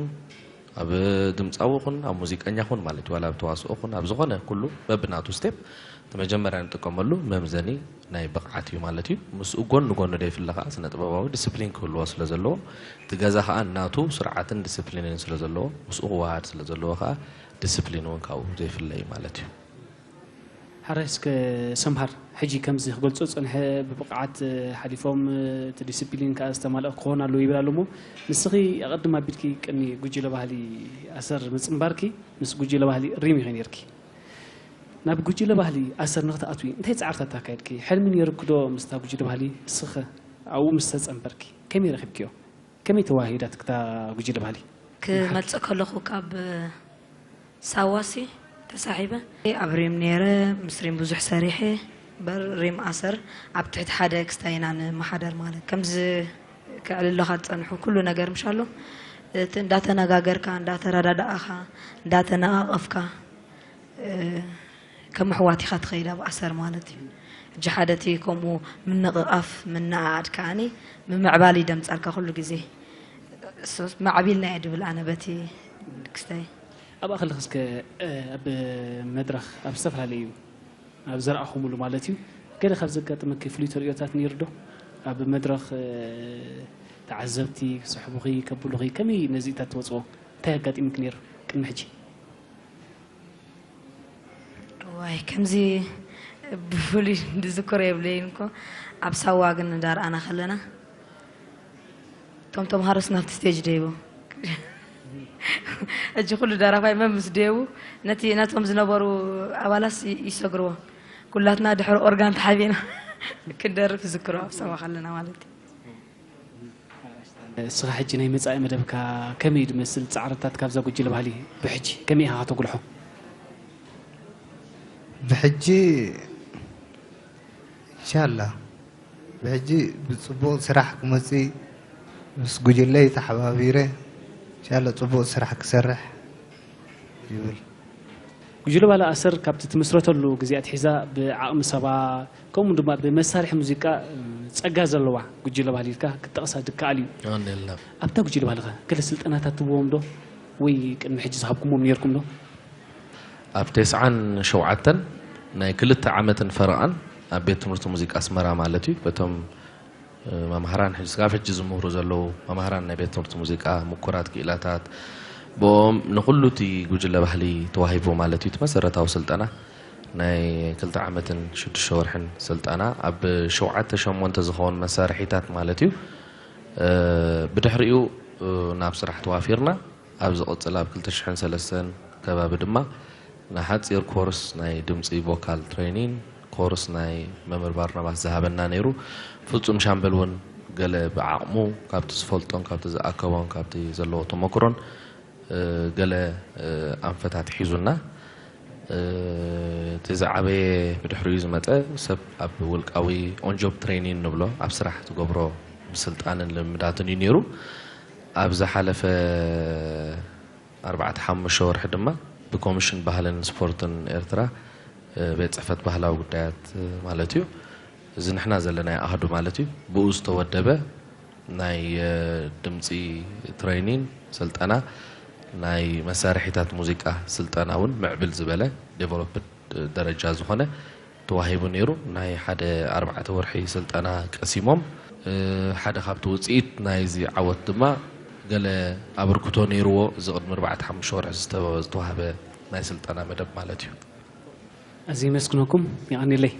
ኣብ ድምፃዊ ኹን ኣብ ሙዚቀኛ ኹን ማለት እዩ ዋላ ኣብ ተዋስኦ ኹን ኣብ ዝኾነ ኩሉ በብናቱ ስቴፕ እቲ መጀመርያ ንጥቀመሉ መምዘኒ ናይ ብቕዓት እዩ ማለት እዩ። ምስኡ ጎኒ ጎኒ ደይፍለ ከዓ ስነ ጥበባዊ ዲስፕሊን ክህልዎ ስለ ዘለዎ እቲ ገዛ ከዓ ናቱ ስርዓትን ዲስፕሊንን ስለ ዘለዎ ምስኡ ክወሃድ ስለ ዘለዎ ከዓ ዲስፕሊን እውን ካብኡ ዘይፍለ እዩ ማለት እዩ። ሓራይ እስከ ሰምሃር ሕጂ ከምዚ ክገልጾ ዝጸንሐ ብብቕዓት ሓሊፎም እቲ ዲስፕሊን ከኣ ዝተማልአ ክኾን ኣለዎ ይብል ኣሎ እሞ ንስኺ ኣቐድም ኣቢልኪ ቅድሚ ጉጅለ ባህሊ ኣሰር ምጽንባርኪ ምስ ጉጅለ ባህሊ ሪም ኢኺ ነርኪ። ናብ ጉጅለ ባህሊ ኣሰር ንኽትኣትዊ እንታይ ጻዕርታት ኣካየድኪ? ሕልሚ ነይሩኪ ዶ ምስታ ጉጅለ ባህሊ? እስኺ ኣብኡ ምስ ተጸንበርኪ ከመይ ረኺብክዮ? ከመይ ተዋሂዳትክታ ጉጅለ ባህሊ? ክመጽእ ከለኹ ካብ ሳዋሲ ተሳሒበ ኣብ ሪም ነይረ። ምስ ሪም ብዙሕ ሰሪሐ። በር ሪም ኣሰር ኣብ ትሕቲ ሓደ ክስታይ ኢና ንመሓደር። ማለት ከምዚ ከዕልለኻ ዝጸንሑ ኩሉ ነገር ምሻሎ፣ እቲ እንዳተነጋገርካ፣ እንዳተረዳዳእኻ፣ እንዳተነቓቐፍካ፣ እ፣ ከም ኣሕዋት ኢኻ ትኸይድ ኣብ ኣሰር ማለት እዩ። ሕጂ ሓደ እቲ ከምኡ ምንቕቓፍ፣ ምንዓድ ከኣኒ ምምዕባል እዩ ደምጻልካ ኩሉ ግዜ። እሱስ ማዕቢልና እየ ድብል ኣነ በቲ ክስታይ። ኣብኣ ከለኺ እስከ፣ እ፣ ኣብ መድረኽ ኣብ ዝተፈላለዩ ኣብ ዘርኣኹምሉ ማለት እዩ፣ ገለ ካብ ዘጋጠመኪ ፍሉይ ተርእዮታት ነይሩ ዶ? ኣብ መድረኽ፣ እ፣ ተዓዘብቲ ክስሕቡኺ፣ ከብሉኺ፣ ከመይ ነዚእታት ትወጽኦ? እንታይ ኣጋጢሙኪ ነይሩ ቅድሚ ሕጂ? ዋይ፣ ከምዚ ብፍሉይ ዝዝክሮ የብለይን እኮ። ኣብ ሳዋ ግን እንዳርኣና ከለና፣ እቶም ተምሃሮስ ናብቲ ስቴጅ ደይቡ። ሕጂ ኩሉ ደራፋይ መን ምስ ደይቡ፣ ነቲ፣ ነቶም ዝነበሩ ኣባላስ ይ-፣ ይሰግርዎ። ኩላትና ድሕሪ ኦርጋን ተሓቢና ክንደርፍ ዝክሮ ኣብ ሰባ ከለና ማለት እዩ። እስኻ ሕጂ ናይ መጻኢ መደብካ ከመይ እዩ ዝመስል? ጻዕርታት ካብዛ ጉጅለ ባህሊ ብሕጂ ከመይ ኢኻ ከተጉልሖ? ብሕጂ ኢንሻላህ፣ ብሕጂ ብጽቡቕ ስራሕ ክመጽእ፣ ምስ ጉጅለይ ተሓባቢረ፣ ኢንሻላህ ጽቡቕ ስራሕ ክሰርሕ ይብል። ጉጅለ ባህሊ ኣሰር ካብቲ ትምስረተሉ ግዜ ኣትሒዛ ብዓቕሚ ሰባ፣ ከምኡ ድማ ብመሳርሒ ሙዚቃ፣ እ፣ ጸጋ ዘለዋ ጉጅለ ባህሊ ኢልካ ክትጠቕሳ ዝከኣል እዩ። የቐንየልና። ኣብታ ጉጅለ ባህሊ ኸ ገለ ስልጠናታት ትህብዎም ዶ? ወይ ቅድሚ ሕጂ ዝሃብኩምዎም ነይርኩም ዶ? ኣብ ተስዓን ሸውዓተን ናይ ክልተ ዓመትን ፈረቓን ኣብ ቤት ትምህርቲ ሙዚቃ ኣስመራ ማለት እዩ። በቶም፣ እ፣ መምሃራን፣ ሕጂ፣ ስጋብ ሕጂ ዝምህሩ ዘለዉ መምሃራን ናይ ቤት ትምህርቲ ሙዚቃ፣ ምኩራት ክኢላታት፣ ብኦም ንኹሉ እቲ ጉጅለ ባህሊ ተዋሂቡ ማለት እዩ። እቲ መሰረታዊ ስልጠና ናይ ክልተ ዓመትን ሽዱሽተ ወርሕን ስልጠና ኣብ ሸውዓተ ሸሞንተ ዝኸውን መሳርሒታት ማለት እዩ። እ፣ ብድሕሪኡ፣ እ፣ ናብ ስራሕ ተዋፊርና። ኣብ ዝቕጽል ኣብ ክልተ ሽሕን ሰለስተን ከባቢ ድማ ንሓጺር ኮርስ ናይ ድምጺ ቮካል ትሬኒን፣ ኮርስ ናይ መምህር ባርናባስ ዝሃበና ነይሩ። ፍጹም ሻምበል እውን ገለ ብዓቕሙ ካብቲ ዝፈልጦን ካብቲ ዝኣከቦን ካብቲ ዘለዎ ተመክሮን፣ እ፣ ገለ፣ እ፣ ኣንፈታት ሒዙና። እ፣ እቲ ዝዓበየ ብድሕሪኡ ዝመጸ ሰብ ኣብ ውልቃዊ ኦን ጆብ ትሬኒን ንብሎ፣ ኣብ ስራሕ ትገብሮ ምስልጣንን ልምዳትን እዩ ነይሩ። ኣብ ዝሓለፈ ኣርባዕተ ሓሙሽተ ወርሒ ድማ ብኮሚሽን ባህልን ስፖርትን ኤርትራ፣ እ፣ ቤት ጽሕፈት ባህላዊ ጉዳያት፣ እ፣ ማለት እዩ። እዚ ንሕና ዘለናዮ ኣሃዱ ማለት እዩ። ብኡ ዝተወደበ ናይ፣ እ፣ ድምጺ ትሬኒን ስልጠና፣ ናይ መሳርሒታት ሙዚቃ ስልጠና እውን ምዕብል ዝበለ ዴቨሎፕድ ደረጃ ዝኾነ ተዋሂቡ ነይሩ። ናይ ሓደ ኣርባዕተ ወርሒ ስልጠና ቀሲሞም። እ፣ ሓደ ካብቲ ውጽኢት ናይዚ ዓወት ድማ ገለ ኣበርክቶ ነይርዎ፣ እዚ ቅድሚ ኣርባዕተ ሓሙሽተ ወርሒ ዝተወ-፣ ዝተዋህበ ናይ ስልጠና መደብ ማለት እዩ። ኣዝየ የመስግነኩም፣ የቐንየለይ።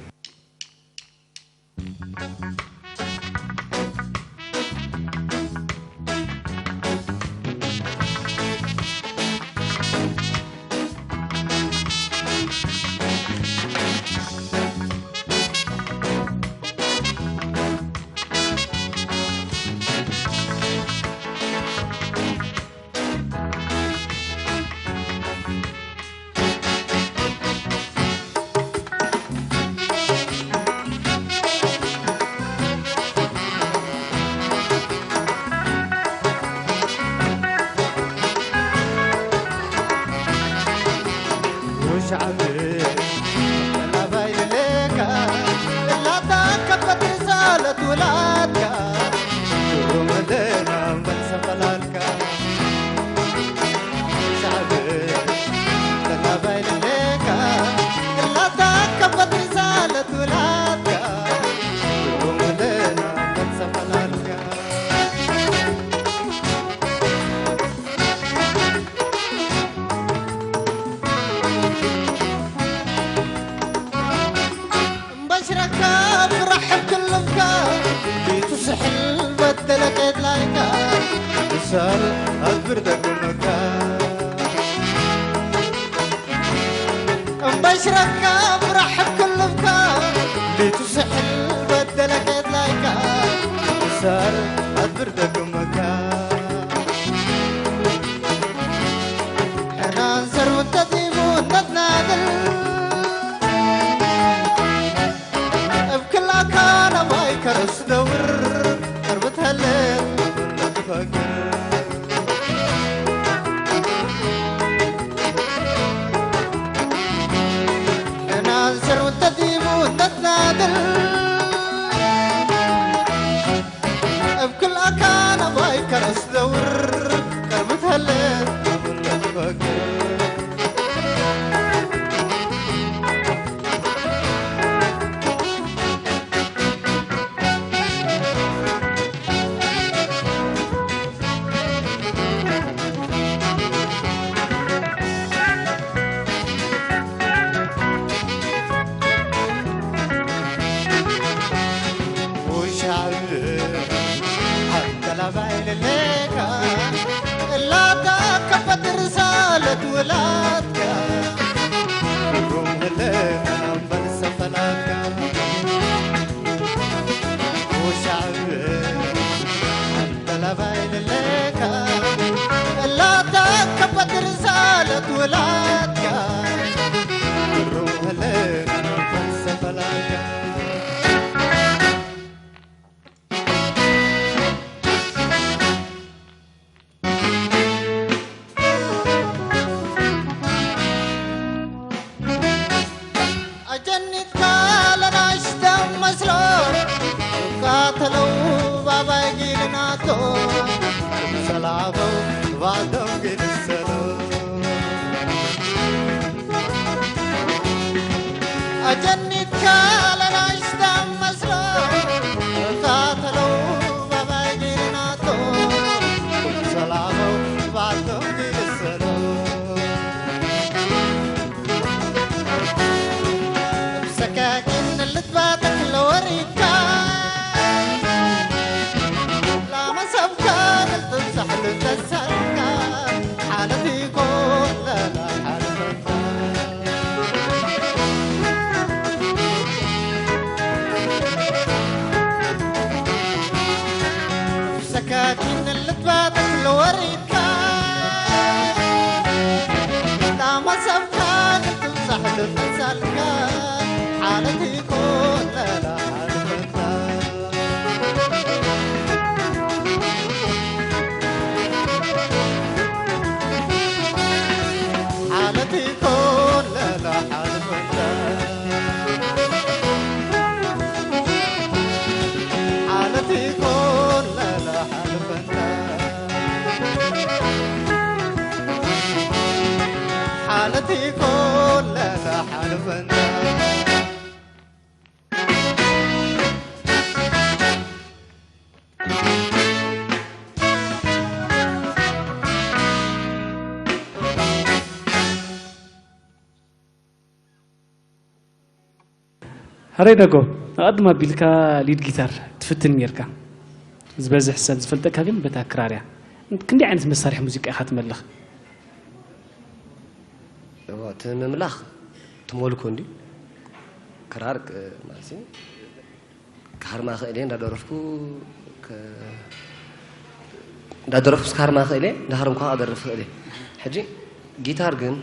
እምበሽረካ ብራሕብ ክልምካ ቢቱ ስሕል በደለ ቄድላይካ ምሳል ኣግብር ደጉመካ። እምበሽረካ ብራሕብ ክልምካ ቢቱ ስሕል በደለ ቄድላይካ ምሳል ኣግብር ደጉመካ። ተዲቡ ነትናድል እብ ክልኣካ ናባይ ከረስ ዘውር ቀርምት ሃለት ኣምለት ፈግር ውሻብ ኣተላባይ ለሌካ እላታ ከበድር ሳለት ውላትካ ሩም ህለና እምበር ሰፈላትካ ውሻብ ኣተላባይ ለሌካ እላታ ከበድር ሳለት ውላትካ ሩም ህለና እምበር ሰፈላትካ ኣጀኒትካ ለናሽተ መስሎ ቃተለው ባባይ ጊልናቶ ሰላበው ባዶም ጊልሰሎ ኣጀኒትካ ለናሽተ መስሎ ቃተለው ባባይ ጊልናቶ ሰላበው ባዶም ጊልሰሎ ሰካኪን ልትባተክ ለወሪካ ላመሰብካ ልትንሳሕ ልተሳልካ ሓለፊ ኮለላ ሓለፈካ ሰካኪን ልትባተክ ለወሪካ ላመሰብካ ክትብጻሕ ድመሳልካ ሓለቲ ኮለላ ሓልፈካ ሓለቲ ኮለላ ሓልፈካ ሓለቲ ኮለላ ሓልፈካ ሓለቲ ኮለላ ሓልፈና ሃረይ ዳጎ፣ ኣቐድም ኣቢልካ ሊድ ጊታር ትፍትን ኔርካ። ዝበዝሕ ሰብ ዝፈልጠካ ግን በታ ክራር እያ። ክንደይ ዓይነት መሳርሒ ሙዚቃ ኢኻ ትመልኽ? እዋ፣ እቲ ምምላኽ ትመልኮ እንዲ ክራር ክ- ማለት እዩ። ክሃርማ ክእል እየ እንዳደረፍኩ ከ- እንዳደረፍኩ ክሃርማ ክእል እየ፣ እንዳሃረምኩ ከዓ ክደርፍ ክእል እየ። ሕጂ ጊታር ግን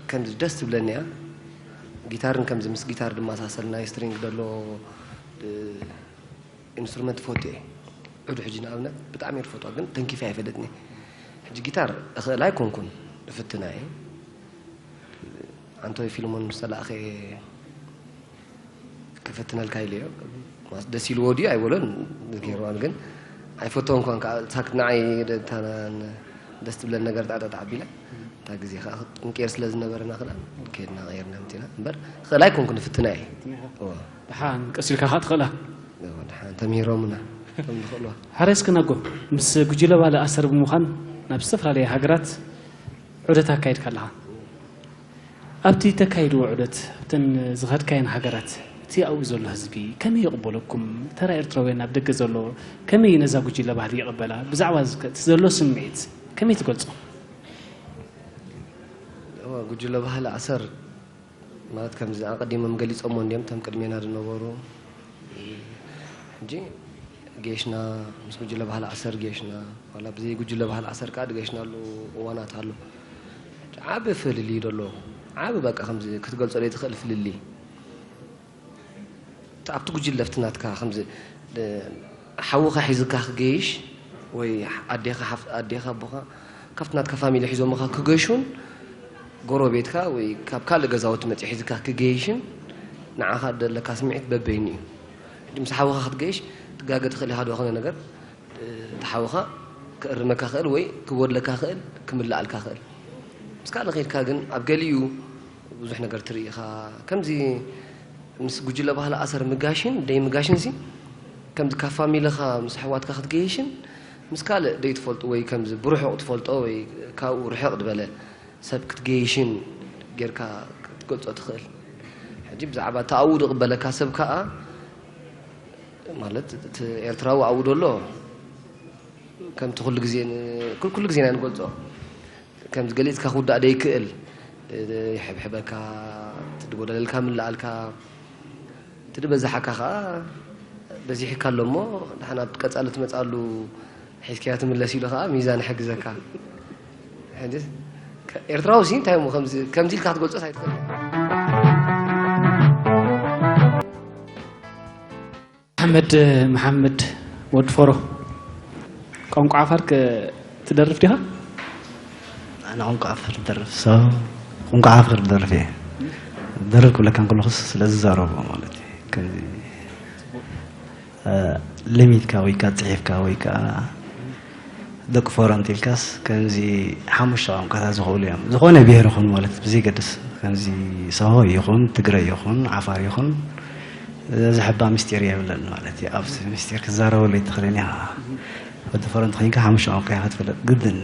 ከምዚ ደስ ትብለኒ እያ። ጊታርን ከምዚ ምስ ጊታር ድመሳሰል ናይ ስትሪንግ ደሎ ኢንስትሩመንት እፈቱ እየ። ዑዱ ሕጂ ንኣብነት ብጣዕሚ እየ ዝፈትዋ ግን ተንኪፈ ኣይፈልጥን እየ። ሕጂ ጊታር እኽእል ኣይኮንኩን እፍትና እየ። ኣንቶይ ፊልሞን ምስ ተላእኸ እየ ክፍትነልካ ኢለዮ። ደስ ኢልዎ ድዩ ኣይበሎን ገይርዋን ግን ኣይፈትዎን ኮን ከዓ ሳክት ንዓይ ደስ ትብለን ነገር ጣጣ ተዓቢላ እታ ግዜ ከዓ ጥንቄር ስለ ዝነበረና ክዳን ከድና ቀይርና ምቲና እምበር ክእል ኣይኮንኩን ፍትና እየ ድሓን ቀስ ኢልካ ከዓ ትኽእላ ድሓን ተምሂሮምና ከም ዝኽእልዋ ሓረስክናጎ ምስ ጉጅለ ባህሊ ኣሰር ብምዃን ናብ ዝተፈላለየ ሃገራት ዑደት ኣካይድካ ኣለኻ ኣብቲ ተካይድዎ ዑደት ኣብተን ዝኸድካየን ሃገራት እቲ ኣብኡ ዘሎ ህዝቢ ከመይ ይቕበለኩም ተራ ኤርትራውያን ኣብ ደገ ዘሎ ከመይ ነዛ ጉጅለ ባህሊ ይቕበላ ብዛዕባ እቲ ዘሎ ስምዒት ከመይ ትገልጾ ጉጅለ ባህሊ ኣሰር ማለት ከምዚ ኣቐዲሞም ገሊጾሞ እንዲዮም እቶም ቅድሜና ዝነበሩ ሕጂ ጌሽና ምስ ጉጅለ ባህሊ ኣሰር ጌሽና ዋላ ብዘይ ጉጅለ ባህሊ ኣሰር ከዓ ድገሽናሉ እዋናት ኣሎ ዓቢ ፍልልይ ደሎ ዓቢ በቃ ከምዚ ክትገልጾ ዘይትኽእል ፍልልይ ኣብቲ ጉጅለ ኣብቲ ናትካ ከምዚ ሓውኻ ሒዝካ ክገይሽ ወይ ኣዴኻ ሓፍ- ኣዴኻ ኣቦኻ ካብቲ ናትካ ፋሚሊ ሒዞምኻ ክገሹን ጎረቤትካ ወይ ካብ ካልእ ገዛውቲ መፂኡ ሒዝካ ክገይሽን ንዓኻ ደለካ ስምዒት በበይኑ እዩ። ሕጂ ምስ ሓውኻ ክትገይሽ ትጋገ ትኽእል ኢኻ ዶ ዝኾነ ነገር፣ እ፣ እቲ ሓውኻ ክእርመካ ክእል ወይ ክጎድለካ ክእል፣ ክምልኣልካ ክእል። ምስ ካልእ ከይድካ ግን ኣብ ገሊኡ ብዙሕ ነገር ትርኢ ኢኻ። ከምዚ ምስ ጉጅለ ባህሊ ኣሰር ምጋሽን ደይ ምጋሽን ሲ ከምዚ ካብ ፋሚልኻ ምስ ኣሕዋትካ ክትገይሽን ምስ ካልእ ደይ ትፈልጡ ወይ ከምዚ ብርሑቕ ትፈልጦ ወይ ካብኡ ርሕቕ ዝበለ ሰብ ክትገይሽን ጌርካ ክትገልጾ ትኽእል። ሕጂ ብዛዕባ እቲ ኣብኡ ዝቕበለካ ሰብ ከኣ ማለት እቲ ኤርትራዊ ኣብኡ ዘሎ ከምቲ ኩሉ ግዜ ን-፣ ኩል-፣ ኩሉ ግዜ ኢና ንገልጾ። ከምዚ ገሊጽካ ክውዳእ ደይክእል፣ ይሕብሕበካ፣ እቲ ዝጎደለልካ ምልኣልካ፣ እቲ ዝበዝሓካ ከኣ በዚሕካ ኣሎ እሞ፣ ደሓን ኣብ ቀጻሊ ትመጽኣሉ ሒዝካዮ ትምለስ ኢሉ ከኣ ሚዛን ይሕግዘካ። ሕጂ ከ-፣ ኤርትራዊ ሲ እንታይ እሞ ከምዚ፣ ከምዚ ኢልካ ክትገልጾስ ኣይትኽእልን። ኣሕመድ መሓመድ ወዲ ፎሮ፣ ቋንቋ ዓፋር ከ ትደርፍ ዲኻ? ኣነ ቋንቋ ዓፋር ዝደርፍ ሰብ፣ ቋንቋ ዓፋር ዝደርፍ እየ። ዝደርፍ ክብለካ እንከለኹስ ስለ ዝዛረቦ ማለት እዩ። ከምዚ፣ እ፣ ለሚድካ ወይ ከኣ ጽሒፍካ ወይ ከኣ ደቂ ፎረንት ኢልካስ ከምዚ ሓሙሽተ ቋንቋታት ዝኽእሉ እዮም። ዝኾነ ብሄር ይኹን ማለት ብዘይገድስ፣ ከምዚ ሳሆ ይኹን፣ ትግረ ይኹን፣ ዓፋር ይኹን፣ ዘሕባ ምስጢር የብለን ማለት እዩ። ኣብዚ ምስጢር ክትዛረበሉ ኣይትኽእልን ኢኻ። ወዲ ፎረንት ኮይንካ ሓሙሽተ ቋንቋ ኢኻ ትፈልጥ ግድን።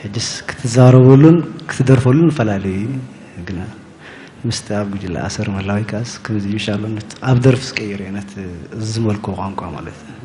ሕጅስ ክትዛረበሉን ክትደርፈሉንፈላለዩ እዩ። ግና ምስቲ ኣብ ጉጅለ ኣሰር ምህላው ኢልካስ ከምዚ ይሻሎ ነት-፣ ኣብ ደርፊ ዝቀይር እዩ ነት ዝመልኮ ቋንቋ ማለት እዩ።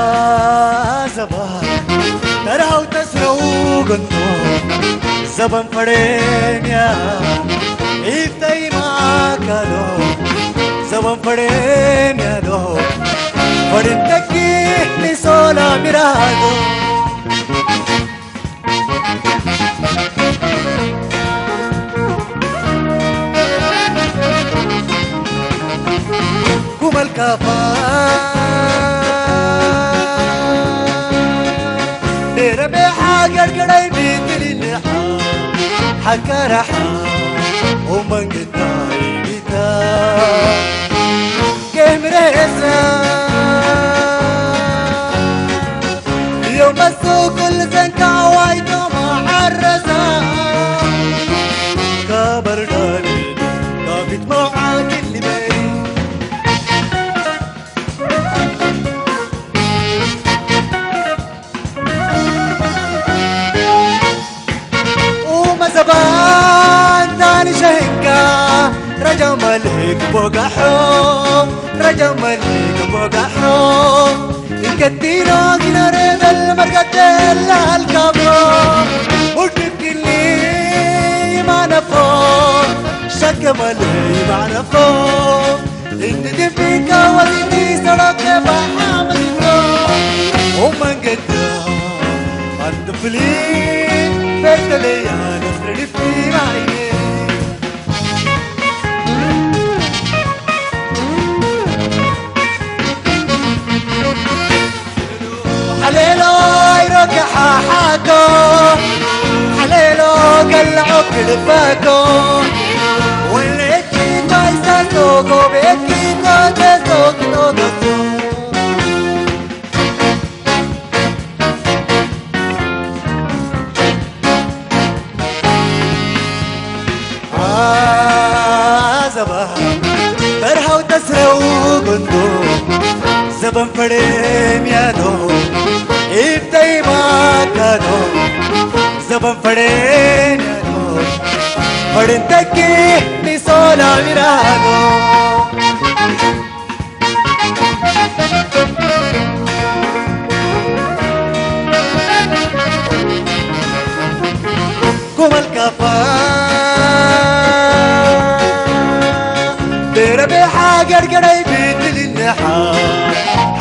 ዓዘባ ተራው ተስረው ገንቶ ዘበን ፈሬንያ ኢፍተይ ማካዶ ዘበን ፈሬንያ ዶ ፈሬን ተኪ ኒሶላ ሚራዶ ኩመልካፋ ደረበ ሓገር ገዳይ ብትልልሓ ሓካራሓ ኦመንግታይ ቢታ ጌምረሳ ዮም መሱ ኩል ዘንካ ዋይቶ መዓረሳ ከበርዳኒ ካፊት መውዓግል በይ ኡመ ዘባን ዳኒ ሸንካ ረጃ መልክ ቦጋሖ ረጃ መልክ ቦጋሖ እንከቲኖ ጊነረ በል መርጋደላ ኣልካቦ ውድብኪኒ ማነፎ ሸከመለይ ማነፎ Inti timpika walitti salate bahamino Umangeta Antufli Feteleya Nasrifiraye Halelo iroke hahato Halelo gal'o kilfato Wale ዘባ በርሃው ተስረው ጎንዶ ዘበን ፈሬም ያዶ ኢብተይ ባካዶ ዘበን ፈሬም ያዶ ፈሬን ተኪ ኒሶላ ሚራዶ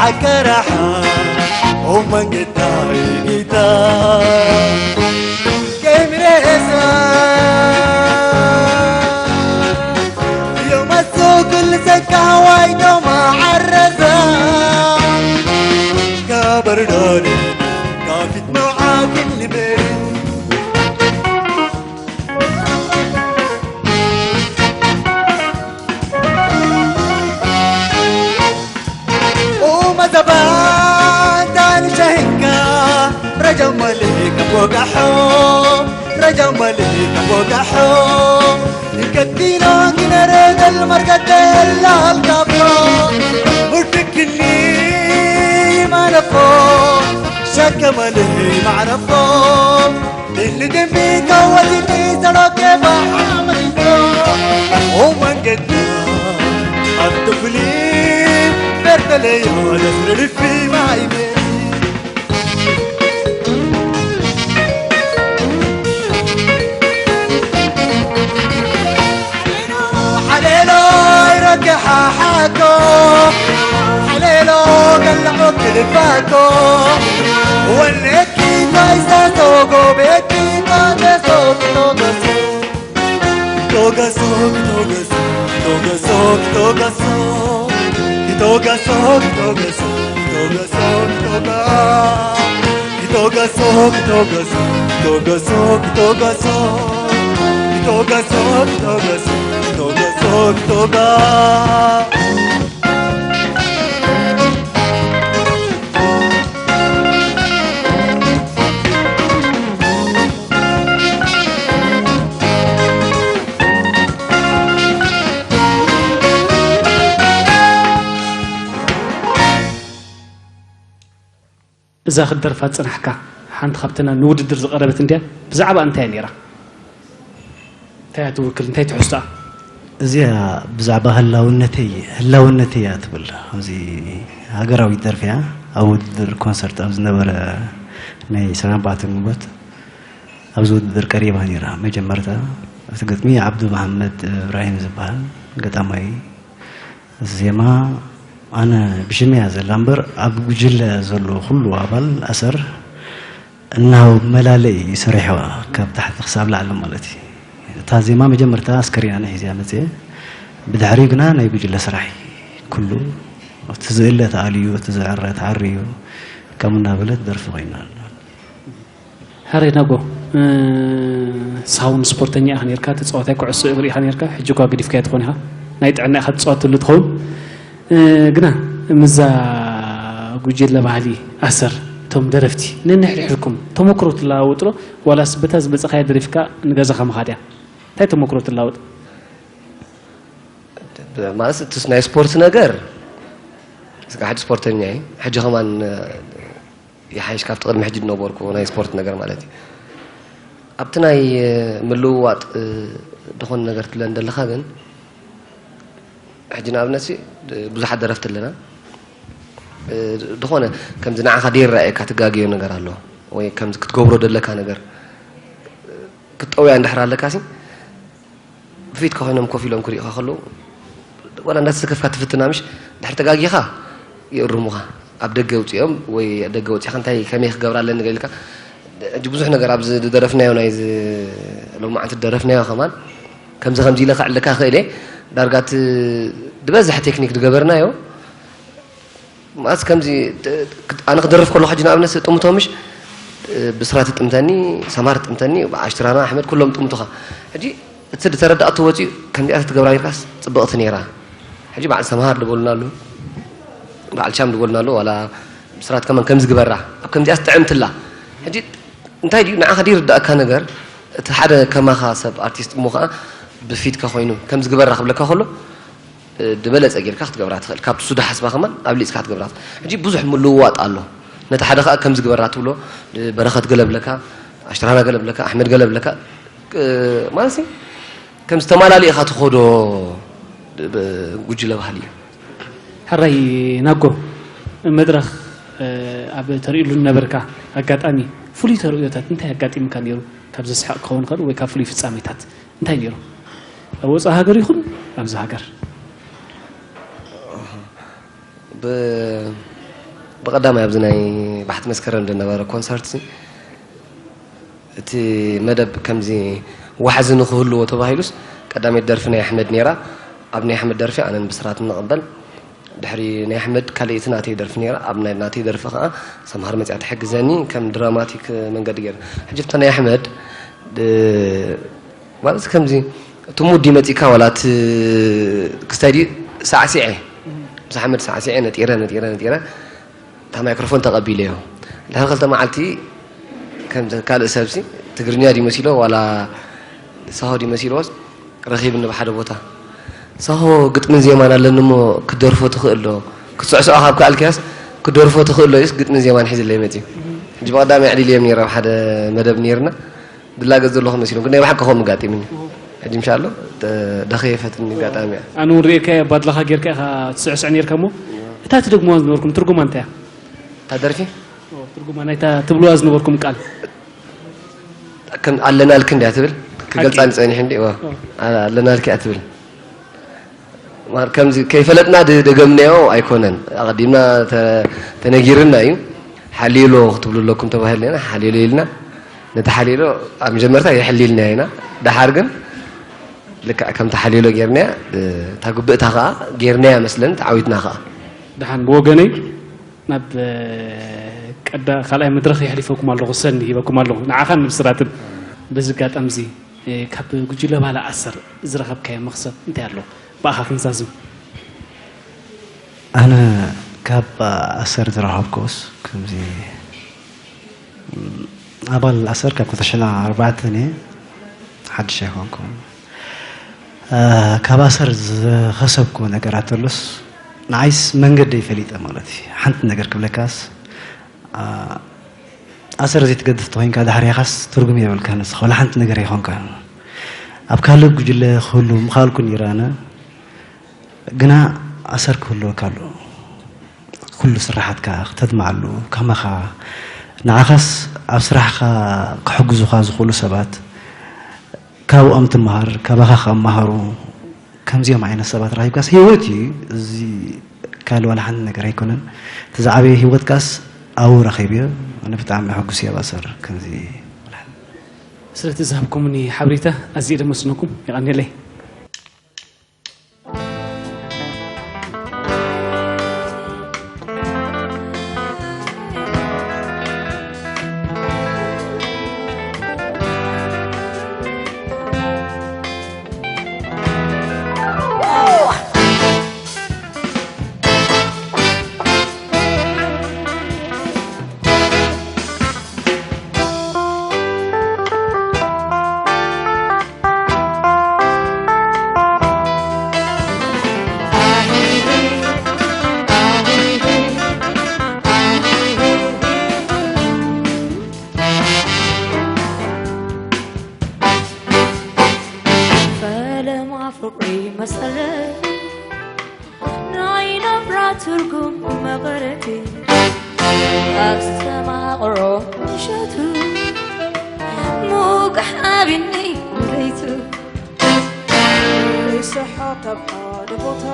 ኣከራሓ ኦመንጌታ ጌታ ከይምሬሳ ዮማሶ ኩሉ ሰካዋይ ዶማ ዓረዛ ካበርዶኒ ካፊት መዓግን ልበሪ وما زبان تاني شهنكا رجع ملك أبو قحو رجع ملك أبو قحو كدينا كنا ريد المرقد إلا الكابو وتكني ما نفو شك ملهي معرفو اللي دمي قوتني سلوك بحامل ومن قد الطفلين برد لي ولا في ما يبي حليلو يرجع حاجو حليلو قلعو كلفاتو ولكي كايزا توغو بيتي كايزا توغو توغو توغو توغو توغو توغو توغو توغو Togaso, togaso, togaso, togaso, togaso, togaso, togaso, togaso, toga. እዛ ክትደርፋ ዝጸናሕካ ሓንቲ ካብተን ንውድድር ዝቐረበት እንድያ። ብዛዕባ እንታይ እያ ነይራ? እንታይ እያ ትውክል? እንታይ ትሕዝቶኣ? እዚኣ ብዛዕባ ህላውነተይ ህላውነተይ እያ ትብል። ኣብዚ ሃገራዊት ደርፊ እያ። ኣብ ውድድር ኮንሰርት ኣብ ዝነበረ ናይ ሰናባተ ግንቦት ኣብዚ ውድድር ቀሪባ ነይራ። መጀመርታ እቲ ግጥሚ ዓብዱ መሓመድ እብራሂም ዝበሃል ገጣማይ ዜማ ኣነ ብሽመይ እያ ዘላ እምበር ኣብ ጉጅለ ዘሎ ኩሉ ኣባል ኣሰር እናሃው መላለይ እዩ ሰሪሕዋ ካብ ታሕቲ ክሳብ ላዕሊ ማለት እዩ። እታ ዜማ መጀመርታ ኣስከሬና ሒዘያ መፅየ። ብድሕሪኡ ግና ናይ ጉጅለ ስራሕ እዩ ኩሉ። እቲ ዝእለ ተኣልዩ፣ እቲ ዝዕረ ተዓርዩ ከምኡ እናበለት ደርፊ ኮይና ኣላ። ሕራይ ናጎ፣ እስኻ እውን ስፖርተኛ ኢኻ ነይርካ፣ ተጻዋታይ ኩዕሶ እግሪ ኢኻ ነይርካ፣ ሕጂ እኳ ገዲፍካዮ ትኾን ኢኻ፣ ናይ ጥዕና ኢኻ ትጻወተሉ ትኸውን። ግና ምስዛ ጉጅለ ባህሊ ኣሰር እቶም ደረፍቲ ነንሕድሕድኩም ተመክሮ ትለዋወጡ ዶ ዋላስ በታ ዝመጻኻያ ደሪፍካ ንገዛኻ ምኻድ እያ? እንታይ ተመክሮ ትለዋወጥ? ማለት እትስ ናይ ስፖርት ነገር እስካ ሕጂ ስፖርተኛ እየ ሕጂ ከማን ይሓይሽ ካብቲ ቅድሚ ሕጂ ዝነበርኩ ናይ ስፖርት ነገር ማለት እዩ። ኣብቲ ናይ ምልውዋጥ ዝኾነ ነገር ትብለን ዘለኻ ግን ሕጂ ንኣብነት ብዙሓት ደረፍቲ ኣለና ዝኾነ ከምዚ ንዓኻ ደይረኣየካ ትጋገዮ ነገር ኣሎ ወይ ከምዚ ክትገብሮ ዘለካ ነገር ክትጠውያ እንድሕር ኣለካ ሲ ብፊትካ ኮይኖም ኮፍ ኢሎም ክሪኡኻ ከለዉ ዋላ እንዳተሰከፍካ ትፍትና ምሽ ድሕር ተጋጊኻ ይእርሙኻ ኣብ ደገ ውፅኦም ወይ ደገ ወፂኻ እንታይ ከመይ ክገብራ ኣለኒ ገሊልካ ሕጂ ብዙሕ ነገር ኣብዚ ዝደረፍናዮ ናይ ሎማዓንቲ ዝደረፍናዮ ከማን ከምዚ ከምዚ ኢለ ከዕልካ ክእል እየ ዳርጋ እቲ ዝበዝሕ ቴክኒክ ዝገበርናዮ ማስ ከምዚ ኣነ ክደርፍ ከለኹ ሕጂ ንኣብነት ጥምቶ ምሽ ብስራት ጥምተኒ ሰማር ጥምተኒ ኣሽትራና ኣሕመድ ኩሎም ጥምቱኻ ሕጂ እቲ ዝተረዳእቶ ወፂኡ ከምዚኣ ተትገብራ ነርካስ ፅብቕቲ ነይራ ሕጂ በዓል ሰምሃር ዝበሉና ኣለዉ በዓል ቻም ዝበሉና ኣለዉ ዋላ ብስራት ከማን ከምዚ ግበራ ኣብ ከምዚኣስ ጥዕምትላ ሕጂ እንታይ ድዩ ንዓኻ ደይርዳእካ ነገር እቲ ሓደ ከማኻ ሰብ ኣርቲስት እሞ ከዓ ብፊትካ ኮይኑ ከምዚ ግበራ ክብለካ ከሎ ዝበለፀ ጌርካ ክትገብራ ትኽእል ካብቲ ሱዳ ሓስባ ከማን ኣብሊፅካ ክትገብራ ትኽእል ሕጂ ብዙሕ ምልውዋጥ ኣሎ ነቲ ሓደ ከዓ ከምዚ ግበራ ትብሎ በረኸት ገለ ብለካ ኣሽትራና ገለ ብለካ ኣሕመድ ገለ ብለካ ማለት ከም ዝተማላሊ ኢኻ ትኸዶ ጉጅለ ባህሊ እዩ ሕራይ ናጎ መድረኽ ኣብ ተርእሉ ነበርካ ኣጋጣሚ ፍሉይ ተርእዮታት እንታይ ኣጋጢምካ ነይሩ ካብ ዘስሕቕ ክኸውን ይኽእል ወይ ካብ ፍሉይ ፍጻሜታት እንታይ ነይሩ ኣብ ወፃኢ ሃገር ይኹን ኣብዚ ሃገር ብቐዳማይ ኣብዚ ናይ ባሕቲ መስከረም ዝነበረ ኮንሰርት ሲ፣ እቲ መደብ ከምዚ ዋሕዚ ንኽህልዎ ተባሂሉስ፣ ቀዳመይቲ ደርፊ ናይ ኣሕመድ ነይራ። ኣብ ናይ ኣሕመድ ደርፊ ኣነን ብስራት ንቕበል። ድሕሪ ናይ ኣሕመድ ካልኣይቲ ናተይ ደርፊ ነይራ። ኣብ ናይ ናተይ ደርፊ ኸዓ ሰምሃር መፅያ ትሕግዘኒ፣ ከም ድራማቲክ መንገዲ ገይር። ሕጂ እታ ናይ ኣሕመድ ድ-፣ ማለት ከምዚ እቲ ሙድ ይመፂካ ዋላ እቲ ክስታይ ድዩ ሳዕሲዐ፣ ምስ ኣሕመድ ሳዕሲዐ ነጢረ ነጢረ ነጢረ እታ ማይክሮፎን ተቐቢለዮ። ድሕሪ ክልተ መዓልቲ ከም ካልእ ሰብሲ ትግርኛ ድዩ መሲሎ ዋላ ሳሆ ድዩ መሲልዎስ ረኺብኒ ብሓደ ቦታ። ሳሆ ግጥምን ዜማን ኣለኒ እሞ ክትደርፎ ትኽእል ዶ? ክትስዕስዖ ካብ ከኣልክያስ ክትደርፎ ትኽእል ዶ? ኢሉስ ግጥምን ዜማን ሒዝለይ መፂኡ። ሕጂ ብቐዳሚ ኣዕሊለዮም ነይረ ኣብ ሓደ መደብ ነይርና። ድላገጽ ዘለኹ መሲሎም፣ ግን ናይ ብሓቂ ከምኡ ኣጋጢሙኒ። ሕጂ ምሻሎ ደ-፣ ደኸየፈትኒ ኣጋጣሚ እያ። ኣነ እውን ርእየካ እየ፣ ባድላኻ ጌርካ ኢኻ ትስዕስዕ ኔርካ እሞ፣ እታ ትደግምዋ ዝነበርኩም ትርጉማ እንታይ እያ? እታ ደርፊ? ኦ፣ ትርጉማ ናይታ ትብልዋ ዝነበርኩም ቃል? ከም ኣለናልኪ እንድያ ትብል፣ ክገልጻኒ ሓቂ። ጸኒሑ እንዲ፣ ዋ። ኦ። ኣለናልኪ እያ ትብል። ማር-፣ ከምዚ ከይፈለጥና ድ-፣ ደገምናዮ ኣይኮነን። ኣቐዲምና ተ-፣ ተነጊርና እዩ። ሓልዮሎ ክትብሉ ኣለኩም ተባሂልና ኢና፣ ሓልዮሎ ኢልና። ነቲ ሓልዮሎ ኣብ መጀመርታ የሕሊልናዮ ኢና። ደሓር ግን ልክዕ ከምቲ ሓልዮሎ ጌርናያ፣ እ፣ እታ ግብእታ ኸኣ ጌርናያ መስለኒ፣ ተዓዊትና ኸኣ። ደሓን ብወገነይ ናብ፣ እ፣ ቀዳ-፣ ካልኣይ መድረኽ የሕሊፈኩም ኣለኹ፣ ሰኒ ሂበኩም ኣለኹ። ንዓኻን ንብስራትን በዚ ኣጋጣሚ እዚ፣ እ፣ ካብ ጉጅለ ባህሊ ኣሰር ዝረኸብካዮ መኽሰብ እንታይ ኣሎ? ብኣኻ ክንዛዝም። ኣነ ካብ ኣሰር ዝረኸብኩስ ከምዚ፣ ም፣ ኣባል ኣሰር ካብ ክልተ ሽሕን ኣርባዕተን እየ፣ ሓድሽ ኣይኮንኩን። እ፣ ካብ ኣሰር ዝኸሰብኩ ነገራት ተሎስ ንዓይስ መንገደይ ፈሊጠ ማለት እዩ። ሓንቲ ነገር ክብለካስ፣ እ፣ ኣሰር ዘይትገድፍ ተኾይንካ ድሕሪኻስ ትርጉም የብልካን፣ ንስኻ ወላ ሓንቲ ነገር ኣይኮንካን። ኣብ ካልእ ጉጅለ ክህሉ ምኻልኩ ነይረ ኣነ። ግና ኣሰር ክህልወካ ኣለዎ። ኩሉ ስራሓትካ ክተድምዓሉ፣ ከማኻ ንዓኻስ ኣብ ስራሕኻ ክሕግዙኻ ዝኽእሉ ሰባት ካብኦም ትመሃር፣ ካባኻ ክመሃሩ፣ ከምዚኦም ዓይነት ሰባት ረኺብካስ ህይወት እዩ። እዚ ካልእ ዋላ ሓንቲ ነገር ኣይኮነን። እቲ ዝዓበየ ህይወትካስ ኣብኡ ረኺብዮ። ኣነ ብጣዕሚ ሕጉስ እየ ኣብ ኣሰር ከምዚ ዋላ ሓንቲ። ስለቲ ዝሃብኩምኒ ሓበሬታ ኣዝየ ደመስግነኩም። የቐንየለይ። ፈለማ ፍቕሪ መሰረት ናይ ናብራ ትርጉም መቐረቲ ኣስተማቕሮ ምሸቱ ሙግሕ ኣቢኒ ለይቱ ርሰሓት ኣብ ሓደ ቦታ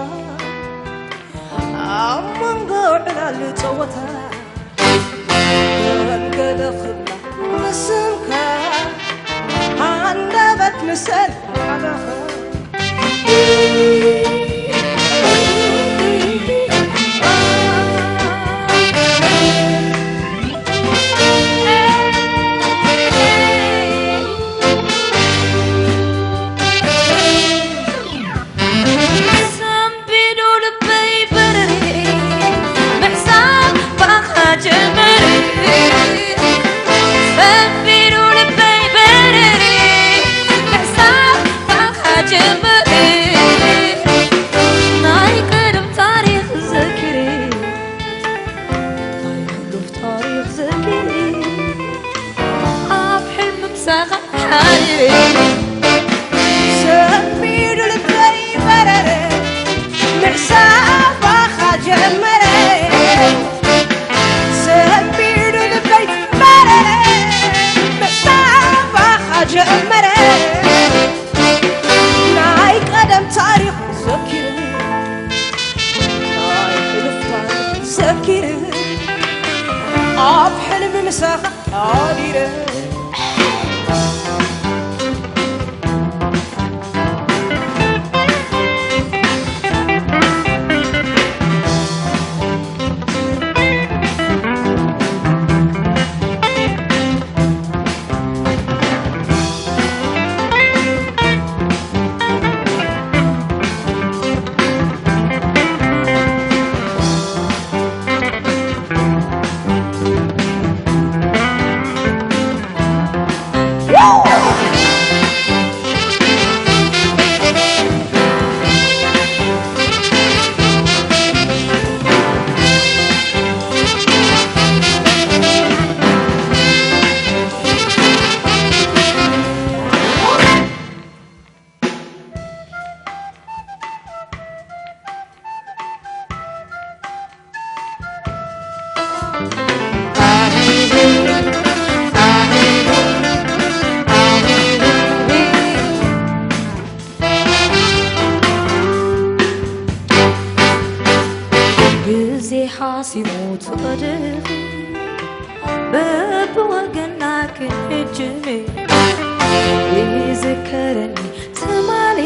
ኣብ መንጎ ዕላል ጸወታ ከም ገለ ክብላ ንስምካ ሃንደበት ምሰል ሓዳኻ ሰንቢዱ ልበይ በረረ ምሕሳብ ባኻ ጀመረ ሰንቢዱ ልበይ በረረ ምሕሳብ ባኻ ጀመረ ናይ ቀደም ታሪኽ ዘኪረ ናይ ሕሉፍ ታሪኽ ዘኪረ ኣብ ሕልሚ ምሳኻ ሓዲረ ሰንቢዱ ልበይ በረረ ምሕሳባኻ ጀመረ ሰንቢዱ ልበይ በረረ ምሕሳባኻ ጀመረ ናይ ቀደም ታሪኽ ዘኪረ ናይ ሕሉፍ ታሪኽ ዘኪረ ምሳኻ ሓዲረ። ግዜ ሓሲሙ ትቐድኺ በብወገና ክንእጅም ይዝከረኒ ትማሊ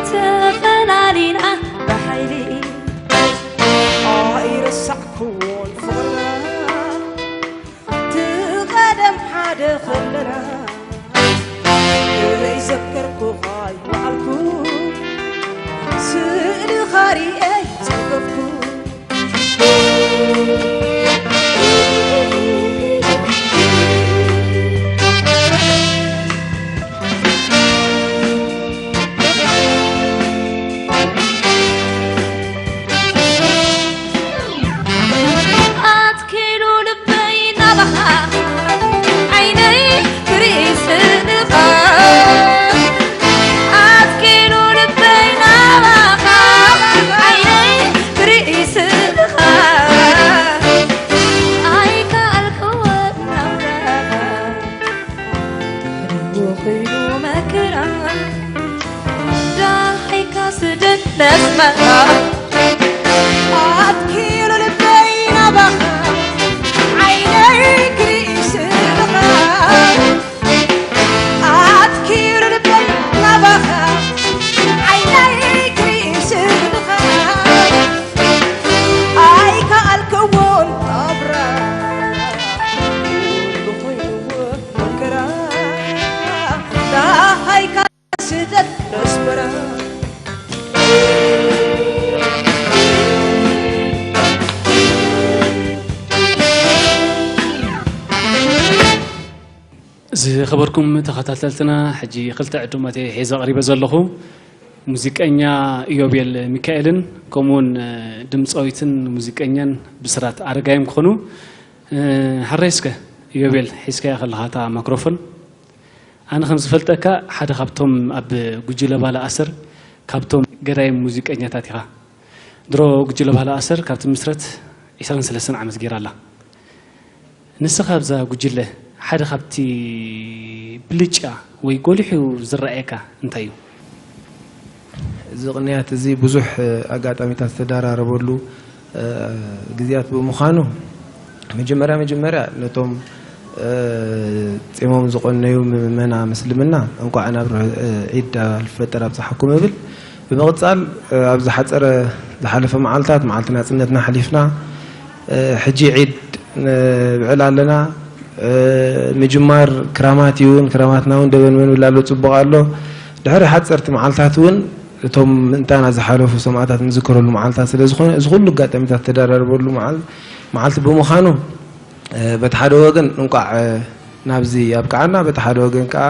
ተፈላሊና ብሓይሊ ኣይረሳዕክዎን ፍቕርና ትቐደም ሓደ ከለና ከይዘከርኩኻ ይወዓልኩ ስእልኻ ሪኤ ይጸገብኩ። ኣትኪሉ ልበይ ናባኻ ዓይነይ ክርኢ ስእልኻ ኣትኪሉ ልበይ ናባኻ ዓይነይ ክርኢ ስእልኻ ኣይከኣልክዎን ናብራኻ ኮይኑ መከራ ዳሕይካ ስደት ነስመራ ኣትኪሉ ልበይ ናባኻ ዓይነይ ክርኢ ስእልኻ ኣትኪሉ ልበይ ናባኻ ዓይነይ ክርኢ ስእልኻ ኣይከኣልክዎን ናብራ ኩሉ ኮይኑ መከራ ዳሕይካ ስደት ነስመራ ዝኸበርኩም ተኸታተልትና፣ ሕጂ ክልተ ዕዱማት እየ ሒዘ ቀሪበ ዘለኹ። ሙዚቀኛ ኢዮቤል ሚካኤልን ከምኡውን ድምፃዊትን ሙዚቀኛን ብስራት ኣረጋይም ክኾኑ። ሓራይ እስከ ኢዮቤል፣ ሒዝካያ ከለኻ እታ ማክሮፎን። ኣነ ከም ዝፈልጠካ ሓደ ካብቶም ኣብ ጉጅለ ባለ ኣሰር ካብቶም ገዳይም ሙዚቀኛታት ኢኻ። ድሮ ጉጅለ ባህሊ ኣሰር ካብ ትምስረት ዕስራን ሰለስተን ዓመት ገይራ ኣላ። ንስኻ ኣብዛ ጉጅለ ሓደ ካብቲ ብልጫ ወይ ጎሊሑ ዝረኣየካ እንታይ እዩ? እዚ ቅንያት እዚ ብዙሕ ኣጋጣሚታት ዝተደራረበሉ ግዜያት ብምዃኑ፣ መጀመርያ መጀመርያ ነቶም ጺሞም ዝቖነዩ ምእመና ምስልምና እንቋዕ ናብ ዒድ ኣልፈጥር ኣብጽሓኩም እብል። ብምቕጻል ኣብ ዝሓጸረ ዝሓለፈ መዓልታት፣ መዓልቲ ናጽነትና ኣሕሊፍና፣ ሕጂ ዒድ ንብዕል ኣለና። ምጅማር ክራማት እዩ እውን፣ ክራማትና እውን ደበንበን ይብል ኣሎ፣ ጽቡቕ ኣሎ። ድሕሪ ሓጸርቲ መዓልታት እውን እቶም ምእንታና ዝሓለፉ ሰማእታት ንዝከረሉ መዓልታት ስለ ዝኾነ፣ እዚ ኩሉ ኣጋጣሚታት ተደራረበሉ መዓል-፣ መዓልቲ ብምዃኑ፣ በቲ ሓደ ወገን እንቋዕ ናብዚ ኣብቅዓና፣ በቲ ሓደ ወገን ከኣ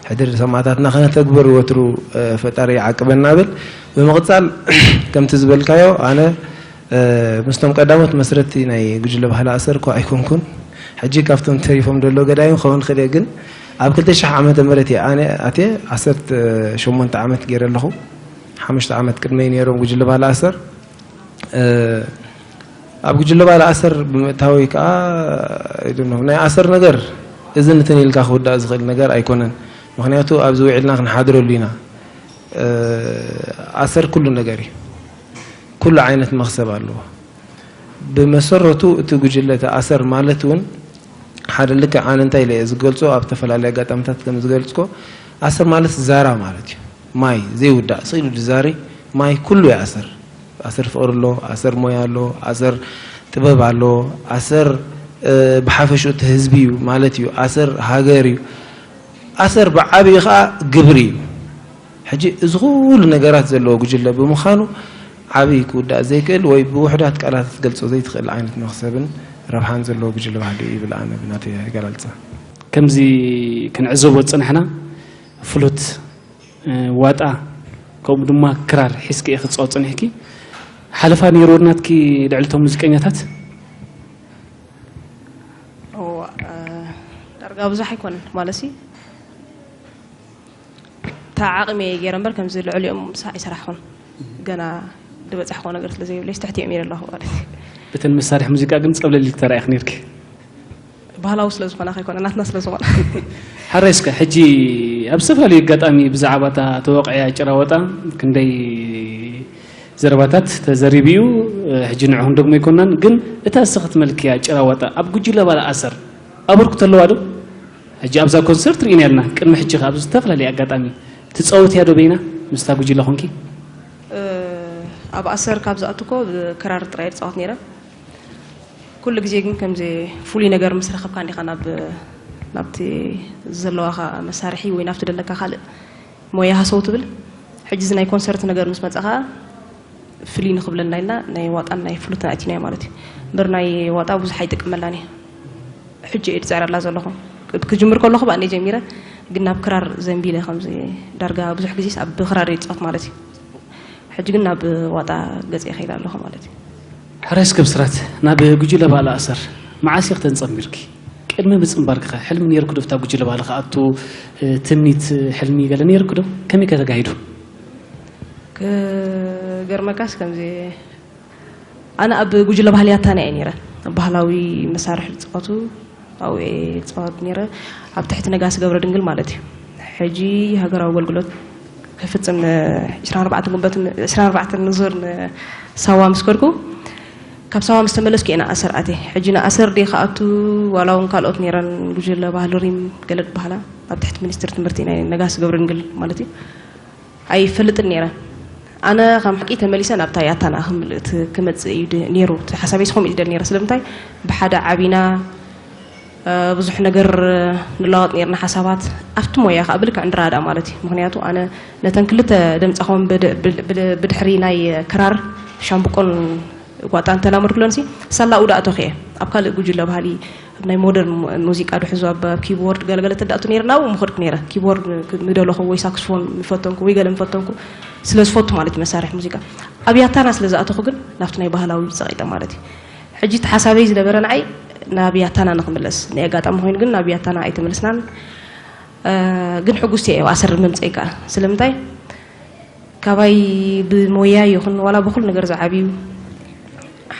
ሕድሪ ሰማእታትና ከነተግብር ወትሩ ፈጣሪ ይዓቅበና እብል። ብምቕጻል ከምቲ ዝበልካዮ ኣነ ምስቶም ቀዳሞት መስረትቲ ናይ ጉጅለ ባህሊ ኣሰር እኳ ኣይኮንኩን። ሕጂ ካብቶም ተሪፎም ዘሎ ገዳይም ክኸውን ክእል እየ፣ ግን ኣብ ክልተ ሽሕ ዓመተ ምህረት እየ ኣነ ኣትየ ዓሰርተ ሸሞንተ ዓመት ገይረ ኣለኹ። ሓሙሽተ ዓመት ቅድመይ ነይሮም ጉጅለ ባህሊ ኣሰር። ኣብ ጉጅለ ባህሊ ኣሰር ብምእታወይ ከዓ፣ I don't know፣ ናይ ኣሰር ነገር እዝን እትን ኢልካ ክውዳእ ዝኽእል ነገር ኣይኮነን። ምኽንያቱ ኣብዚ ውዒልና ክንሓድረሉ ኢና። ኣሰር ኩሉ ነገር እዩ። ኩሉ ዓይነት መኽሰብ ኣለዎ። ብመሰረቱ እቲ ጉጅለ እቲ ኣሰር ማለት እውን ሓደ ልክዕ ኣነ እንታይ ኢለ እየ ዝገልጾ፣ ኣብ ዝተፈላለዩ ኣጋጣሚታት ከም ዝገልጽኮ ኣሰር ማለት ዛራ ማለት እዩ። ማይ ዘይውዳእ ስኢሉ ዝዛሪ ማይ ኩሉ ይኣስር። ኣሰር ፍቕሪ ኣሎ፣ ኣሰር ሞያ ኣሎ፣ ኣሰር ጥበብ ኣሎ፣ ኣሰር ብሓፈሽኡ እቲ ህዝቢ እዩ ማለት እዩ፣ ኣሰር ሃገር እዩ፣ ኣሰር ብዓብዩ ከዓ ግብሪ እዩ። ሕጂ እዚ ኩሉ ነገራት ዘለዎ ጉጅለ ብምዃኑ ዓብዪ ክውዳእ ዘይክእል ወይ ብውሑዳት ቃላት ክትገልጾ ዘይትኽእል ዓይነት መኽሰብን ረብሓን ዘለዎ ጉጅለ ባህሊ እዩ ይብል ኣነ ብናተይ ኣገላልጻ። ከምዚ ክንዕዘቦ ዝጸናሕና ፍሉት ዋጣ ከምኡ ድማ ክራር ሒዝኪ ኢኺ ክትጻወቲ ጸኒሕኪ። ሓለፋ ነይርዎ ናትኪ ልዕሊ እቶም ሙዚቀኛታት? ዳርጋ ብዙሕ ኣይኮነን ማለት እታ ዓቕመይ እየ ገይረ እምበር ከምዚ ልዕሊኦም ምሳሕ ኣይሰራሕኹን። ገና ዝበፃሕክዎ ነገር ስለ ዘይብለይ ትሕቲኦም እየ ዘለኹ ማለት እዩ። ብተን መሳርሒ ሙዚቃ ግን ፀብለል ኢልኪ ተራኢኺ ነይርኪ። ባህላዊ ስለ ዝኾና ከይኮነ ናትና ስለ ዝኾና። ሓራይ እስከ ሕጂ ኣብ ዝተፈላለዩ ኣጋጣሚ ብዛዕባ እታ ተወቕዕያ ጭራወጣ ክንደይ ዘረባታት ተዘሪቡ እዩ። ሕጂ ንዕኹም ደግሞ ኣይኮናን ግን እታ እስኺ ትመልክያ ጭራወጣ ኣብ ጉጅለ ባላ ኣሰር ኣበርክቶ ኣለዋ ዶ? ሕጂ ኣብዛ ኮንሰርት ርኢና ኣለና። ቅድሚ ሕጂ ከ ኣብ ዝተፈላለየ ኣጋጣሚ ትጻወትያ ዶ በይና ምስታ ጉጅለ ኮንኪ? ኣብ ኣሰር ካብ ዝኣትኮ ክራር ጥራይ እየ ዝጻወት ነይረ። ኩሉ ግዜ ግን ከምዚ ፍሉይ ነገር ምስ ረኸብካ እንዲኻ ናብ ናብቲ ዘለዋኻ መሳርሒ ወይ ናብቲ ደለካ ካልእ ሞያ ሃሰው ትብል። ሕጂ እዚ ናይ ኮንሰርት ነገር ምስ መጸኻ ፍልይ ንኽብለልና ኢልና ናይ ዋጣን ናይ ፍሉትን ኣእቲናዮ ማለት እዩ። እምበር ናይ ዋጣ ብዙሕ ኣይጥቀመላን እየ። ሕጂ እየ ዝፅዕረላ ዘለኹ። ክጅምር ከለኹ ብኣነ ጀሚረ፣ ግን ናብ ክራር ዘንቢለ ከምዚ ዳርጋ ብዙሕ ግዜስ ኣብ ብክራር እየ ዝፃወት ማለት እዩ። ሕጂ ግን ናብ ዋጣ ገፀ ይኸይድ ኣለኹ ማለት እዩ። ሕራይ እስከ ብስራት ናብ ጉጅለ ባላ ኣሰር መዓስ ኢኺ ተንፀምቢርኪ? ቅድሚ ምፅንባርኪ ኸ ሕልሚ ነይርኪ ዶ ብታ ጉጅለ ባህሊ ክኣቱ ትምኒት ሕልሚ ገለ ነይርኪ ዶ? ከመይ ከ ተጋሂዱ? ክገርመካስ ከምዚ ኣነ ኣብ ጉጅለ ባህሊ ኣታና እየ ነይረ። ባህላዊ መሳርሒ ዝፃወቱ ኣብኡ እየ ዝፃወት ነይረ። ኣብ ትሕቲ ነጋሲ ገብረ ድንግል ማለት እዩ። ሕጂ ሃገራዊ ኣገልግሎት ክፍፅም ን24 ጉንበት ን24 ንዙር ንሳዋ ምስ ከድኩ ካብ ሳዋ ምስ ተመለስኩ እየ ንኣሰር ኣትየ። ሕጂ ንኣሰር ድየ ክኣቱ ዋላ እውን ካልኦት ነይረን ጉጅለ ባህሊ ሪም ገለ ዝበሃላ ኣብ ትሕቲ ሚኒስትሪ ትምህርቲ ናይ ነጋሲ ገብረድንግል ማለት እዩ ኣይፈልጥን ነይረ። ኣነ ከም ሓቂ ተመሊሰ ናብታ ያታና ክምልእት ክመፅእ እዩ ነይሩ እቲ ሓሳበይስ ከምኡ እዩ ዝደል ነይረ። ስለምንታይ ብሓደ ዓቢና ብዙሕ ነገር ንለዋወጥ ነርና ሓሳባት ኣብቲ ሞያ ከዓ ብልክዕ ንረዳእ ማለት እዩ። ምክንያቱ ኣነ ነተን ክልተ ደምፃኹም ብድሕሪ ናይ ክራር ሻምብቆን ዋጣ እንተላመድኩ ኣለንሲ ሳላ ኡዳ ኣተኹ እየ ኣብ ካልእ ጉጅለ ባህሊ ናይ ሞደርን ሙዚቃ ዶ ሕዞ ኣብ ኪቦርድ ገለገለ ተዳእቱ ነይረ ናብኡ ምኸድኩ ነይረ ኪቦርድ ምደለኹ ወይ ሳክስፎን ምፈተንኩ ወይ ገለ ምፈተንኩ ስለ ዝፈቱ ማለት እዩ መሳርሒ ሙዚቃ ኣብ ያታና ስለ ዝኣተኹ ግን ናብቲ ናይ ባህላዊ ፀቂጠ ማለት እዩ ሕጂ እቲ ሓሳበይ ዝነበረ ንዓይ ናብ ያታና ንክምለስ ናይ ኣጋጣሚ ኮይኑ ግን ናብ ያታና ኣይተመለስናን ግን ሕጉስቲ እየ ኣሰር ምምፀይ ከዓ ስለምንታይ ካባይ ብሞያ ይኹን ዋላ ብኹሉ ነገር ዝዓብዩ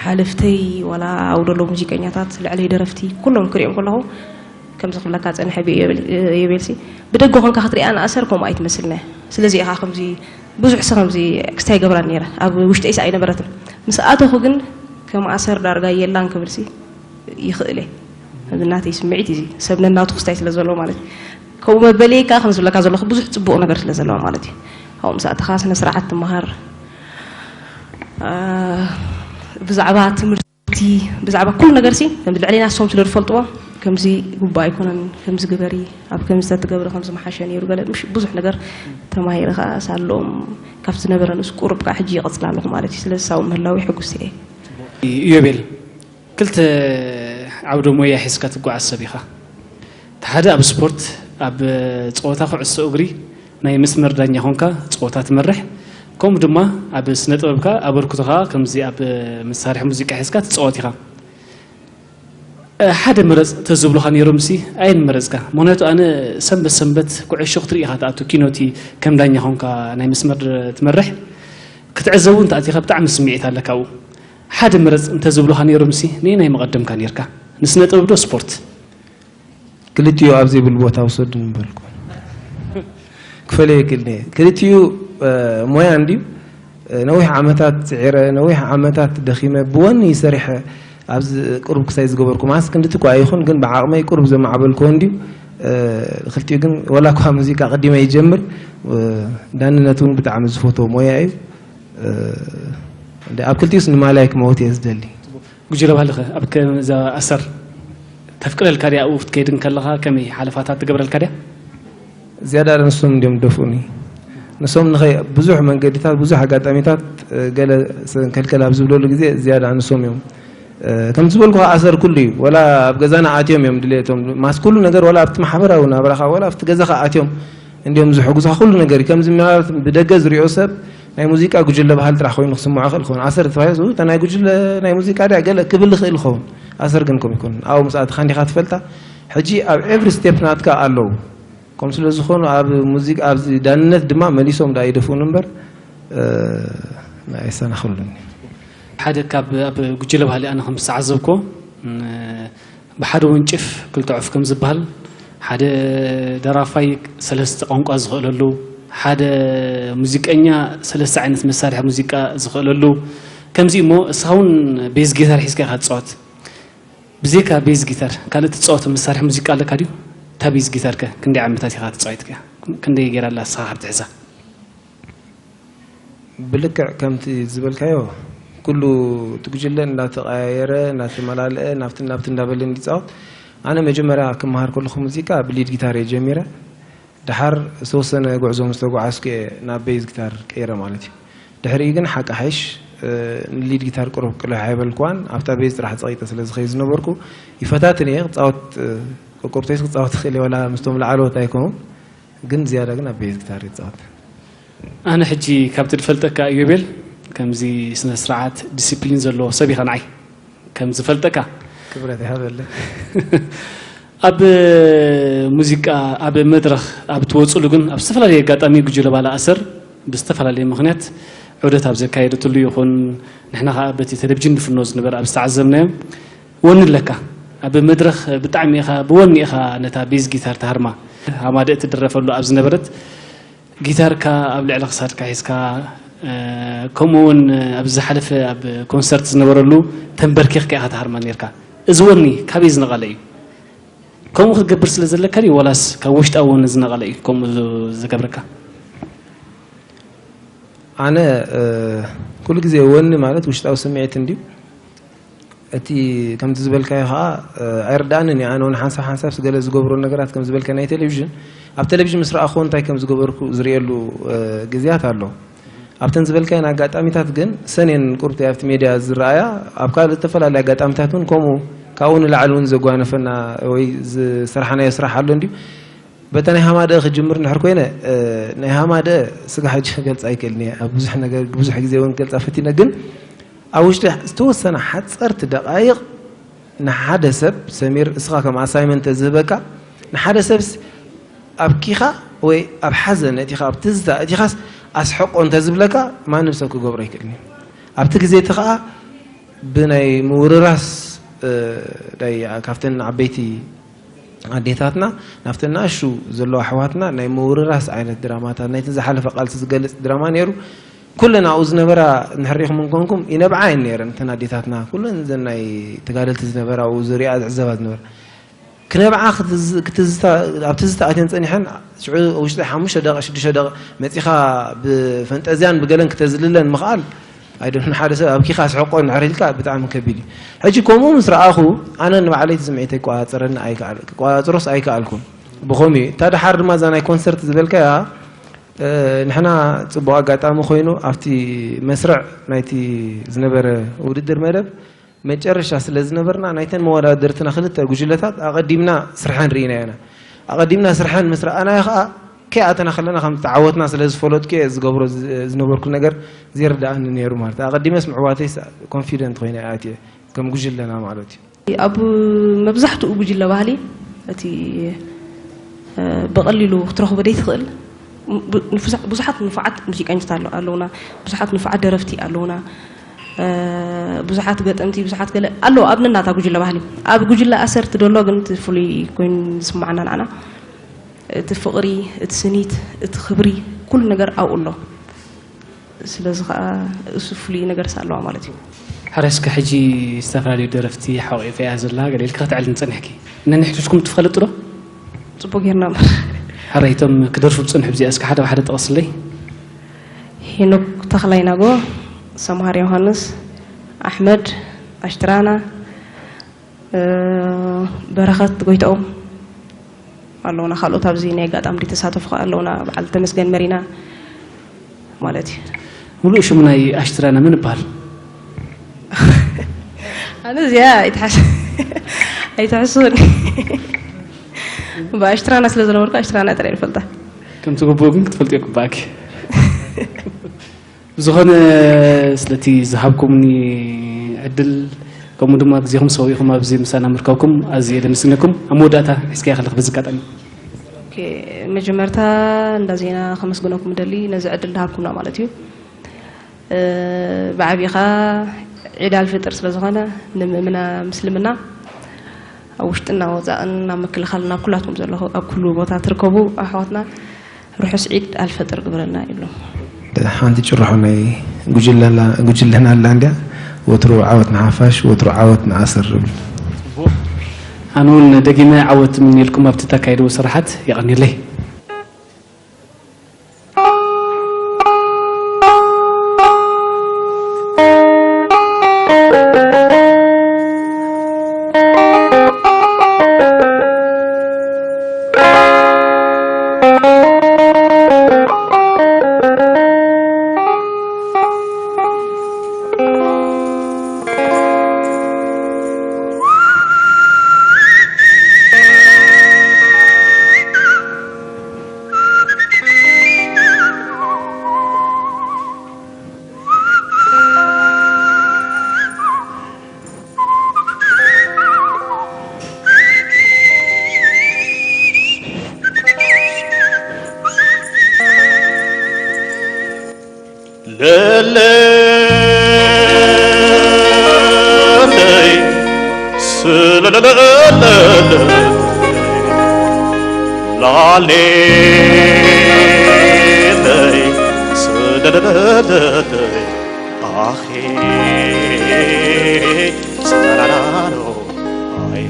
ሓለፍተይ ዋላ ኣብኡ ደለዉ ሙዚቀኛታት ልዕለይ ደረፍቲ ኩሎም ክሪኦም ከለኹ ከምዚ ክብለካ ፀንሐ ብዩ የቤልሲ ብደገ ኮንካ ክትሪኣ ንኣሰር ከምኡ ኣይትመስልና ስለዚ ኢኻ ከምዚ ብዙሕ ሲ ከምዚ ክስታይ ገብራ ነይረ ኣብ ውሽጠይሲ ኣይነበረትን ምስ ኣተኹ ግን ከም ኣሰር ዳርጋ የላን ክብልሲ ይኽእል እየ እዚ ናተይ ስምዒት እዚ ሰብ ነናቱ ክስታይ ስለ ዘለዎ ማለት እዩ ከምኡ መበሊ ከዓ ከም ዝብለካ ዘለኹ ብዙሕ ፅቡቕ ነገር ስለ ዘለዎ ማለት እዩ ኣብኡ ምስ ኣተኻ ስነ ስርዓት ትመሃር ብዛዕባ ትምህርቲ ብዛዕባ ኩሉ ነገር ሲ ከም ልዕሌና ሶም ስለ ዝፈልጥዎ ከምዚ ጉባእ ኣይኮነን ከምዚ ግበሪ ኣብ ከምዚ ተትገብሪ ከምዚ መሓሸ ነይሩ ገለ ምሽ ብዙሕ ነገር ተማሂረ ከዓ ሳለኦም ካብ ዝነበረ ንስ ቁሩብ ከዓ ሕጂ ይቐፅል ኣለኹ ማለት እዩ ስለዚ ሳው ምህላዊ ሕጉስ እየ ኢዮቤል ክልተ ዓውደ ሞያ ሒዝካ ትጓዓዝ ሰብ ኢኻ። እቲ ሓደ ኣብ ስፖርት፣ ኣብ ጸወታ ኩዕሶ እግሪ ናይ መስመር ዳኛ ኾንካ ጸወታ ትመርሕ፣ ከምኡ ድማ ኣብ ስነ ጥበብ ከኣ ኣበርክቶ ከኣ ከምዚ ኣብ መሳርሒ ሙዚቃ ሒዝካ ትጻወት ኢኻ። ሓደ ምረጽ ተዝብሉኻ ነይሮምሲ ኣየን ምመረጽካ? ምኽንያቱ ኣነ ሰንበት ሰንበት ኩዕሾ ክትርኢ ኢኻ ትኣቱ ኪኖቲ ከም ዳኛ ኾንካ ናይ መስመር ትመርሕ ክትዕዘብ እውን ተኣቲኻ ብጣዕሚ ስምዒት ኣለካ ኣብኡ። ሓደ ምረጽ እንተዝብሉኻ ነይሮምሲ ነየናይ ምቐደምካ ነይርካ? ንስነ ጥበብ ዶ ስፖርት? ክልቲኡ ኣብ ዘይብሉ ቦታ ውሰዱኒ ምበልኩ። ክፈልዮ ይክእል እየ። ክልቲኡ ሞያ እንድዩ። ነዊሕ ዓመታት ጽዒረ፣ ነዊሕ ዓመታት ደኺመ፣ ብወኒ ሰሪሐ ኣብዚ ቅሩብ ክሳይ ዝገበርኩ፣ ማስ ክንድቲ እኳ ኣይኹን፣ ግን ብዓቕመይ ቅሩብ ዘማዕበልኩዎ እንድዩ። ክልቲኡ ግን፣ ወላ እኳ ሙዚቃ ቀዲመ ይጀምር፣ ዳንነት እውን ብጣዕሚ ዝፈትዎ ሞያ እዩ። እንደ ኣብ ክልቲኡስ ንማላይ ክመውት እየ ዝደሊ። ጉጅለ ባህሊ ኸ ኣብ ከ-፣ እዛ ኣሰር ተፍቅረልካ ድያ? ኣብኡ ክትከይድ እንከለኻ ከመይ ሓለፋታት ትገብረልካ ድያ? ዝያዳ ንሶም እንዲዮም ደፍኡኒ። ንሶም ንኸይ-፣ ብዙሕ መንገድታት፣ ብዙሕ ኣጋጣሚታት፣ እ፣ ገለ ሰንከልከል ኣብ ዝብለሉ ግዜ ዝያዳ ንሶም እዮም። እ፣ ከም ዝበልኩኻ ኣሰር ኩሉ እዩ። ወላ ኣብ ገዛና ኣትዮም እዮም ድሌቶም። ማስ ኩሉ ነገር ወላ ኣብቲ ማሕበራዊ ናብራኻ፣ ወላ ኣብቲ ገዛኻ ኣትዮም እንዲዮም ዝሕጉዝኻ ኩሉ ነገር እዩ። ከምዚ ምናልባት ብደገ ዝሪኦ ሰብ ናይ ሙዚቃ ጉጅለ ባህሊ ጥራሕ ኮይኑ ክስምዖ ይኽእል ይኸውን። ኣሰር ተባሂሉ፣ "እታ ናይ ጉጅለ ናይ ሙዚቃ ድያ?" ገለ ክብል ይኽእል ይኸውን። ኣሰር ግን ከምኡ ኣይኮነን። ኣብኡ ምስ ኣተኻ እንዲኻ ትፈልጣ። ሕጂ ኣብ ኤቭሪ ስቴፕ ናትካ ኣለዉ። ከምኡ ስለ ዝኾኑ ኣብ ሙዚቃ፣ ኣብዚ ዳንነት ድማ መሊሶም ደኣ ይደፍኡኒ እምበር፣ እ፣ ኣይሰናኽሉኒ። ሓደ ካብ ኣብ ጉጅለ ባህሊ ኣነ ከም ዝተዓዘብኩዎ፣ እ፣ ብሓደ ወንጭፍ ክልተ ዑፍ ከም ዝበሃል፣ ሓደ ደራፋይ ሰለስተ ቋንቋ ዝኽእለሉ፣ ሓደ ሙዚቀኛ ሰለስተ ዓይነት መሳርሒ ሙዚቃ ዝኽእለሉ፣ ከምዚ እሞ እስኻ እውን ቤዝ ጊታር ሒዝካ ኢኻ ትጻወት። ብዘይካ ቤዝ ጊታር ካልእ ትጻወቶ መሳርሒ ሙዚቃ ኣለካ ድዩ? እታ ቤዝ ጊታር ከ ክንደይ ዓመታት ኢኻ ተጻዊትካ? ክንደይ ገይራ ኣላ እስኻ ካብ ትሕዛ? ብልክዕ ከምቲ ዝበልካዮ፣ ኩሉ እቲ ጉጅለ እንዳተቐያየረ፣ እንዳተመላለአ፣ ናብቲ ናብቲ እንዳበለ እንዲጻወት። ኣነ መጀመርያ ክመሃር ከለኹ ሙዚቃ ብሊድ ጊታር እየ ጀሚረ። ደሓር ዝተወሰነ ጉዕዞ ምስ ተጓዓዝኩ እየ ናብ ቤዝ ጊታር ቀይረ ማለት እዩ። ድሕሪኡ ግን ሓቂ ሓይሽ፣ እ፣ ንሊድ ጊታር ቅሩብ ቅልሕ ኣይበልኩዋን፣ ኣብታ ቤዝ ጥራሕ ጸቒጠ ስለ ዝኸይድ ዝነበርኩ፣ ይፈታትን እየ ክጻወት፣ እ፣ ቁርቁርቶይስ ክጻወት እኽእል እየ፣ ዋላ ምስቶም ላዕለዎት ኣይኮኑን። ግን ዝያዳ ግን ኣብ ቤዝ ጊታር ይጻወት። ኣነ ሕጂ ካብቲ ዝፈልጠካ ኢዮቤል፣ ከምዚ ስነ ስርዓት ዲሲፕሊን ዘለዎ ሰብ ኢኻ ንዓይ፣ ከም ዝፈልጠካ። ክብረት ይሃበለይ። ኣብ ሙዚቃ፣ ኣብ መድረኽ ኣብ ትወጽሉ ግን ኣብ ዝተፈላለየ ኣጋጣሚ ጉጅለ ባላ ኣሰር ብዝተፈላለየ ምኽንያት ዑደት ኣብ ዘካየደትሉ ይኹን፣ ንሕና ኸኣ በቲ ቴሌቪዥን ንፍኖ ዝነበረ ኣብ ዝተዓዘብናዮ ወኒ ኣለካ። ኣብ መድረኽ ብጣዕሚ ኢኻ፣ ብወኒ ኢኻ ነታ ቤዝ ጊታር ትሃርማ። ሃማደእ ትድረፈሉ ኣብ ዝነበረት ጊታርካ ኣብ ልዕሊ ክሳድካ ሒዝካ፣ እ፣ ከምኡ እውን ኣብ ዝሓለፈ ኣብ ኮንሰርት ዝነበረሉ ተንበርኪኽካ ኢኻ ትሃርማ ነይርካ። እዚ ወኒ ካበይ ዝነቐለ እዩ? ከምኡ ክትገብር ስለ ዘለካ ድዩ፣ ዋላስ ካብ ውሽጣዊ ወኒ ዝነቐለ እዩ ከምኡ ዝ-፣ ዝገብረካ? ኣነ፣ እ፣ ኩሉ ግዜ ወኒ ማለት ውሽጣዊ ስምዒት እንድዩ። እቲ ከምቲ ዝበልካዮ ኸኣ፣ እ፣ ኣይርድኣንን እዩ። ኣነ እውን ሓንሳብ ሓንሳብ ገለ ዝገብሮ ነገራት ከም ዝበልካ ናይ ቴሌቪዥን፣ ኣብ ቴሌቪዥን ምስ ረኣኹዎ እንታይ ከም ዝገበርኩ ዝርእየሉ፣ እ፣ ግዜያት ኣሎ። ኣብተን ዝበልካየን ኣጋጣሚታት ግን ሰኔን ቁርብቲ ኣብቲ ሜድያ ዝረኣያ፣ ኣብ ካልእ ዝተፈላለዩ ኣጋጣሚታት እውን ከምኡ፣ ካብኡ ንላዕሊ እውን ዘጓነፈና ወይ ዝሰርሓናዮ ስራሕ ኣሎ እንድዩ። በታ ናይ ሃማደእ ክጅምር እንድሕር ኮይነ፣ እ፣ ናይ ሃማደእ ስጋ ሕጂ ክገልጻ ኣይክእልን እየ። ኣብ ብዙሕ ነገር፣ ብዙሕ ግዜ እውን ክገልጻ ፈቲነ፣ ግን ኣብ ውሽጢ ዝተወሰነ ሓጸርቲ ደቃይቕ ንሓደ ሰብ፣ ሰሚር፣ እስኻ ከም ኣሳይመንት ተዝህበካ፣ ንሓደ ሰብስ ኣብኪኻ ወይ ኣብ ሓዘን እቲኻ፣ ኣብ ትዝታ እቲኻስ ኣስሕቆ እንተዝብለካ፣ ማንም ሰብ ክገብሮ ኣይክእልን እዩ። ኣብቲ ግዜ እቲ ኸኣ ብናይ ምውርራስ፣ እ፣ ናይ ካብተን ዓበይቲ ኣዴታትና ናብተን ንኣሽቱ ዘለዋ ኣሕዋትና ናይ ምውርራስ ዓይነት ድራማታት፣ ናይቲ ዝሓለፈ ቃልሲ ዝገልጽ ድራማ ነይሩ። ኩለን ኣብኡ ዝነበራ እንድሕር ርኢኹም እንኮንኩም ይነብዓ እየን ነይረን፣ እተን ኣዴታትና። ኩለን እዘን ናይ ተጋደልቲ ዝነበራ ኣብኡ ዝሪኣ ዝዕዘባ ዝነበራ። ክነብዓ ክትዝ-፣ ክትዝታ-፣ ኣብ ትዝታ ኣትየን ጸኒሐን፣ ሽዑ ውሽጢ ሓሙሽተ ደቂቕ፣ ሽዱሽተ ደቂቕ መጺኻ ብፈንጠዝያን ብገለን ክተዝልለን ምኽኣል፣ ኣይደል፣ ንሓደ ሰብ ኣብኪኻ ኣስሕቆ እንድሕር ኢልካ ብጣዕሚ ከቢድ እዩ። ሕጂ ከምኡ ምስ ረኣኹ፣ ኣነ ንባዕለይ እቲ ስምዒተይ ክቆጻጸረኒ ኣይከኣል-፣ ክቆጻጸሮስ ኣይከኣልኩን። ብኸምኡ እዩ። እታ ደሓር ድማ እዛ ናይ ኮንሰርት ዝበልካያ፣ እ፣ ንሕና ጽቡቕ ኣጋጣሚ ኮይኑ ኣብቲ መስርዕ ናይቲ ዝነበረ ውድድር መደብ መጨረሻ ስለ ዝነበርና፣ ናይተን መወዳድርትና ክልተ ጉጅለታት ኣቐዲምና ስርሐን ርኢናዮ ኢና። ኣቐዲምና ስርሐን ምስ ረኣናዮ ኸኣ፣ ከይኣተና ከለና ከም ዝተዓወትና ስለ ዝፈለጥኩ እየ ዝገብሮ ዝ-፣ ዝነበርኩ ነገር ዘይርድኣኒ ነይሩ ማለት እዩ። ኣቐዲመስ ምዕዋተይስ ኮንፊደንት ኮይነ እየ ኣትየ፣ ከም ጉጅለና ማለት እዩ። ኣብ መብዛሕትኡ ጉጅለ ባህሊ እቲ፣ እ፣ ብቐሊሉ ክትረኽቦ ዘይትኽእል ብ-፣ ንፉሳ-፣ ብዙሓት ንፉዓት ሙዚቀኛታት ኣሎ-፣ ኣለዉና፣ ብዙሓት ንፉዓት ደረፍቲ ኣለዉና፣ እ፣ ብዙሓት ገጠምቲ፣ ብዙሓት ገለ ኣለዉ ኣብ ነናታ ጉጅለ ባህሊ። ኣብ ጉጅለ ኣሰርቲ ደሎ ግን እቲ ፍሉይ ኮይኑ ዝስምዓና ንዓና፣ እቲ ፍቕሪ፣ እቲ ስኒት፣ እቲ ክብሪ፣ ኩሉ ነገር ኣብኡ ኣሎ። ስለዚ ከዓ እሱ ፍሉይ ነገር ኣለዋ ማለት እዩ። ሕራይ እስከ ሕጂ ዝተፈላለዩ ደረፍቲ ሓቂፋ እያ ዘላ፣ ገለ ኢልካ ክትዕልኒ ጸኒሕኪ። ነንሕድሕድኩም ትፈልጡ ዶ? ጽቡቅ ጌርና እምበር። ሕራይ እቶም ክደርፉ ዝጸንሑ ብዚኣ እስከ ሓደ ብሓደ ጠቐስለይ። ሄኖክ ተኽላይ ናጎ፣ ሰምሃር ዮሃንስ፣ ኣሕመድ፣ ኣሽትራና፣ እ፣ በረኸት ጎይትኦም ኣለውና። ካልኦት ኣብዚ ናይ ኣጋጣሚ ተሳተፉ ከኣ ኣለውና። በዓል ተመስገን መሪና ማለት እዩ። ሙሉእ ሽሙ ናይ ኣሽትራና መን ይበሃል? ኣነ እዚኣ ኣይትሓስ-፣ ኣይትሕሱን። ብኣሽትራና ስለ ዝነበርኩ ኣሽትራና ጥራይ ይፈልጣ። ከምቲ ግቡእ ግን ክትፈልጥዮ ይግባእኪ። ብዝኾነ ስለቲ ዝሃብኩምኒ ዕድል ከምኡ ድማ ግዜኹም ሰዊእኹም ኣብዚ ምሳና ምርካብኩም ኣዝየ ደመስግነኩም። ኣብ መወዳእታ ሒዝካዮ ከለኺ በዚ ኣጋጣሚ። ኦኬ፣ መጀመርታ እንዳ ዜና ከመስግነኩም እደሊ ነዚ ዕድል ዝሃብኩምና ማለት እዩ። እ፣ ብዓቢኻ ዒድ ኣልፍጥር ስለ ዝኾነ ንምእምና ምስልምና ኣብ ውሽጥና ወፃእን ኣብ ምክልኻልና ኣብ ኩላትኩም ዘለኹ ኣብ ኩሉ ቦታ ትርከቡ ኣሕዋትና ርሑስ ዒድ ኣልፈጥር ግበረልና ይብሎም። ሓንቲ ጭርሖ ናይ ጉጅለ ኣላ-፣ ጉጅለና ኣላ እንድያ፣ ወትሩ ዓወት ንሓፋሽ፣ ወትሩ ዓወት ንኣሰር እብል። ኣነ እውን ደጊመ ዓወት እምነየልኩም ኣብቲ ተካይድዎ ስራሓት። የቐንየለይ። ለለለለለይ ስለለለለለይ ላሌለይ ስለለለለለይ ኣኼ ሰላላሎ ኣየ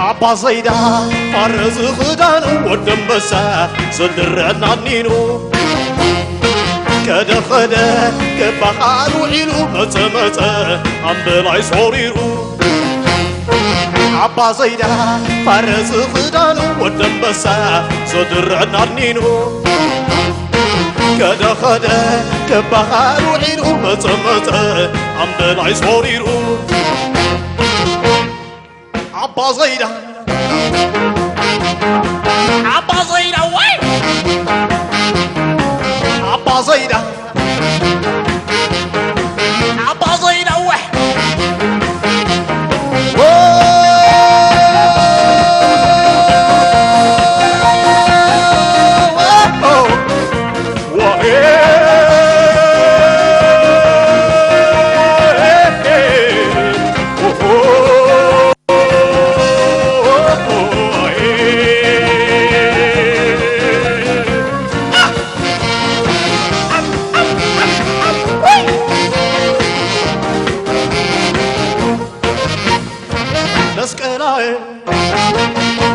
ኣባ ዘይዳ ፋረ ዝኽዳኑ ወዲ ኣንበሳ ዘድርዕና ኣኒኑ ከደ ኸደ ገባኻሉ ዒሉ መጸ መጸ ኣምበላይ ሶሪሩ ኣባ ዘይዳ ፋረ ዝኽዳኑ ወዲ ኣንበሳ ዘድርዕና ኣኒኑ ከደ ኸደ ገባኻሉ ዒሉ መጸ መጸ ኣምበላይ ሶሪሩ ዓባ ዘይዳ ዓባ ዘይዳ ወይ ዓባ ዘይዳ ዓባ ዘይዳ ወይ መስቀላየ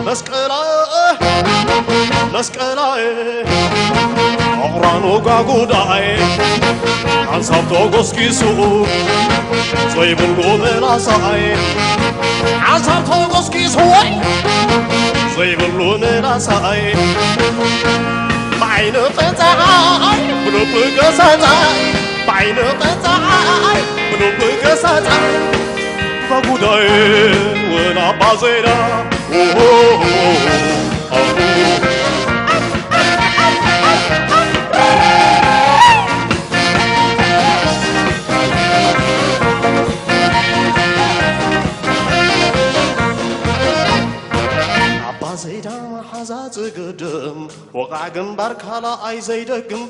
መስቀላየ መስቀላየ ኣቑራኑ ጓጉዳየ ሓንሳብ ተጎስጊሱ ዘይብሉ መላሳየ ሓንሳብ ተጎስጊሱ ወይ ዘይብሉ መላሳየ ብዓይኒ ቀፃዓይ ብልቢ ገሳፃይ ብዓይኒ ቀፃዓይ ብልቢ ገሳፃይ ጓጉዳየ ወላ ባዜራ ግንባር ካልኣይ ዘይደግም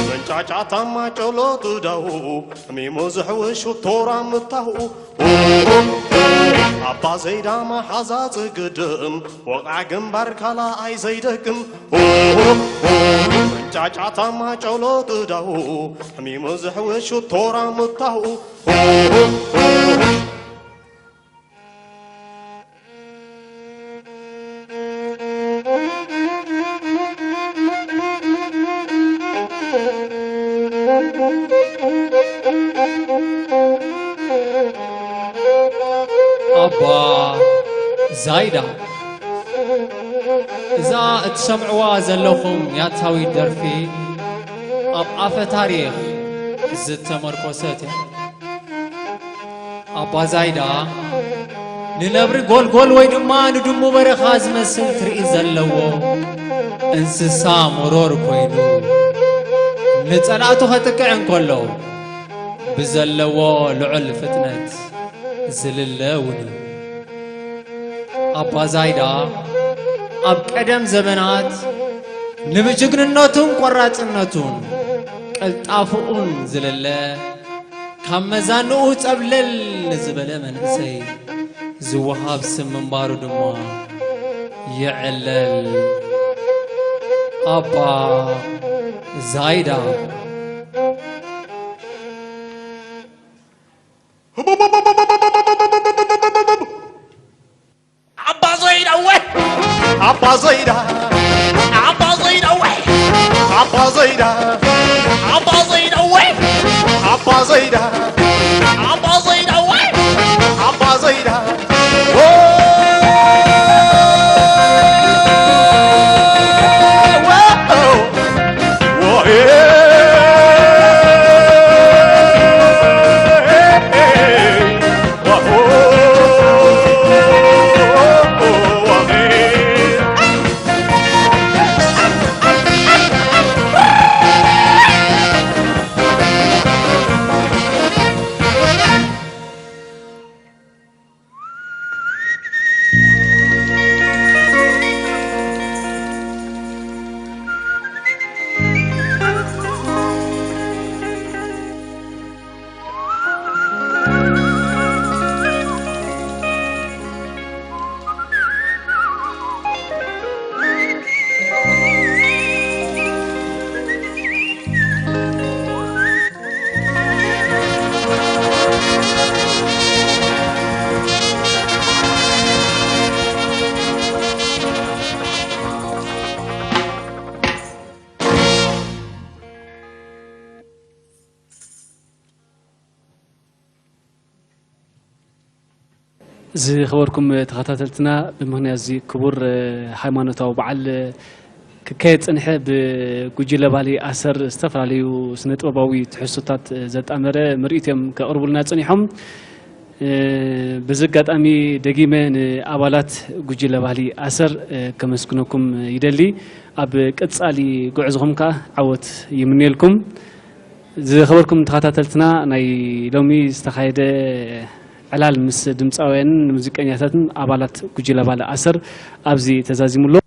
መንጫጫታ ማጨሎ ትዳው ሚሙ ዝሕውሽ ቶራ ምታው ኣባ ዘይዳ መሓዛ ዝግድም ወቕዓ ግንባር ካልኣይ ዘይደግም መንጫጫታ ማጨሎ ትዳው ሚሙ ዝሕውሽ ቶራ ምታው ኣባ ዛይዳ፣ እዛ እትሰምዕዋ ዘለኹም ያታዊት ደርፊ ኣብ ኣፈ ታሪኽ ዝተመርኮሰት እያ። ኣባ ዛይዳ ንነብሪ ጎልጎል ወይ ድማ ንድሙ በረኻ ዝመስል ትርኢት ዘለዎ እንስሳ መሮር ኮይኑ ንጸላእቱ ከጥቅዕ እንከሎ ብዘለዎ ልዑል ፍጥነት ዝልለ እውን እዩ። ኣባ ዛይዳ ኣብ ቀደም ዘመናት ንብጅግንነቱን ቆራጽነቱን ቀልጣፍኡን ዝልለ ካብ መዛንኡ ጸብለል ንዝበለ መንእሰይ ዝወሃብ ስም ምንባሩ ድማ ይዕለል። ኣባ ዛይዳ። ኣባ ዘይዳ ወ ኣባ ዘይዳ ኣባ ዘይዳ ወ ኣባ ዘይዳ ኣባ ዘይዳ ወ ኣባ ዘይዳ ኣባ ዘይዳ ወ ኣባ ዘይዳ ዝኸበርኩም ተኸታተልትና፣ ብምኽንያት እዚ ክቡር ሃይማኖታዊ በዓል ክካየድ ጸኒሐ፣ ብጉጅለ ባህሊ ኣሰር ዝተፈላለዩ ስነ-ጥበባዊ ትሕዝቶታት ዘጣመረ ምርኢት እዮም ከቕርቡልና ጸኒሖም። በዚ ኣጋጣሚ ደጊመ ንኣባላት ጉጅለ ባህሊ ኣሰር ከመስግነኩም ይደሊ። ኣብ ቀጻሊ ጉዕዞኹም ከኣ ዓወት ይምነየልኩም። ዝኸበርኩም ተኸታተልትና፣ ናይ ሎሚ ዝተኻየደ ዕላል ምስ ድምፃውያንን ሙዚቀኛታትን ኣባላት ጉጅለ ባህሊ ኣሰር ኣብዚ ተዛዚሙ ኣሎ።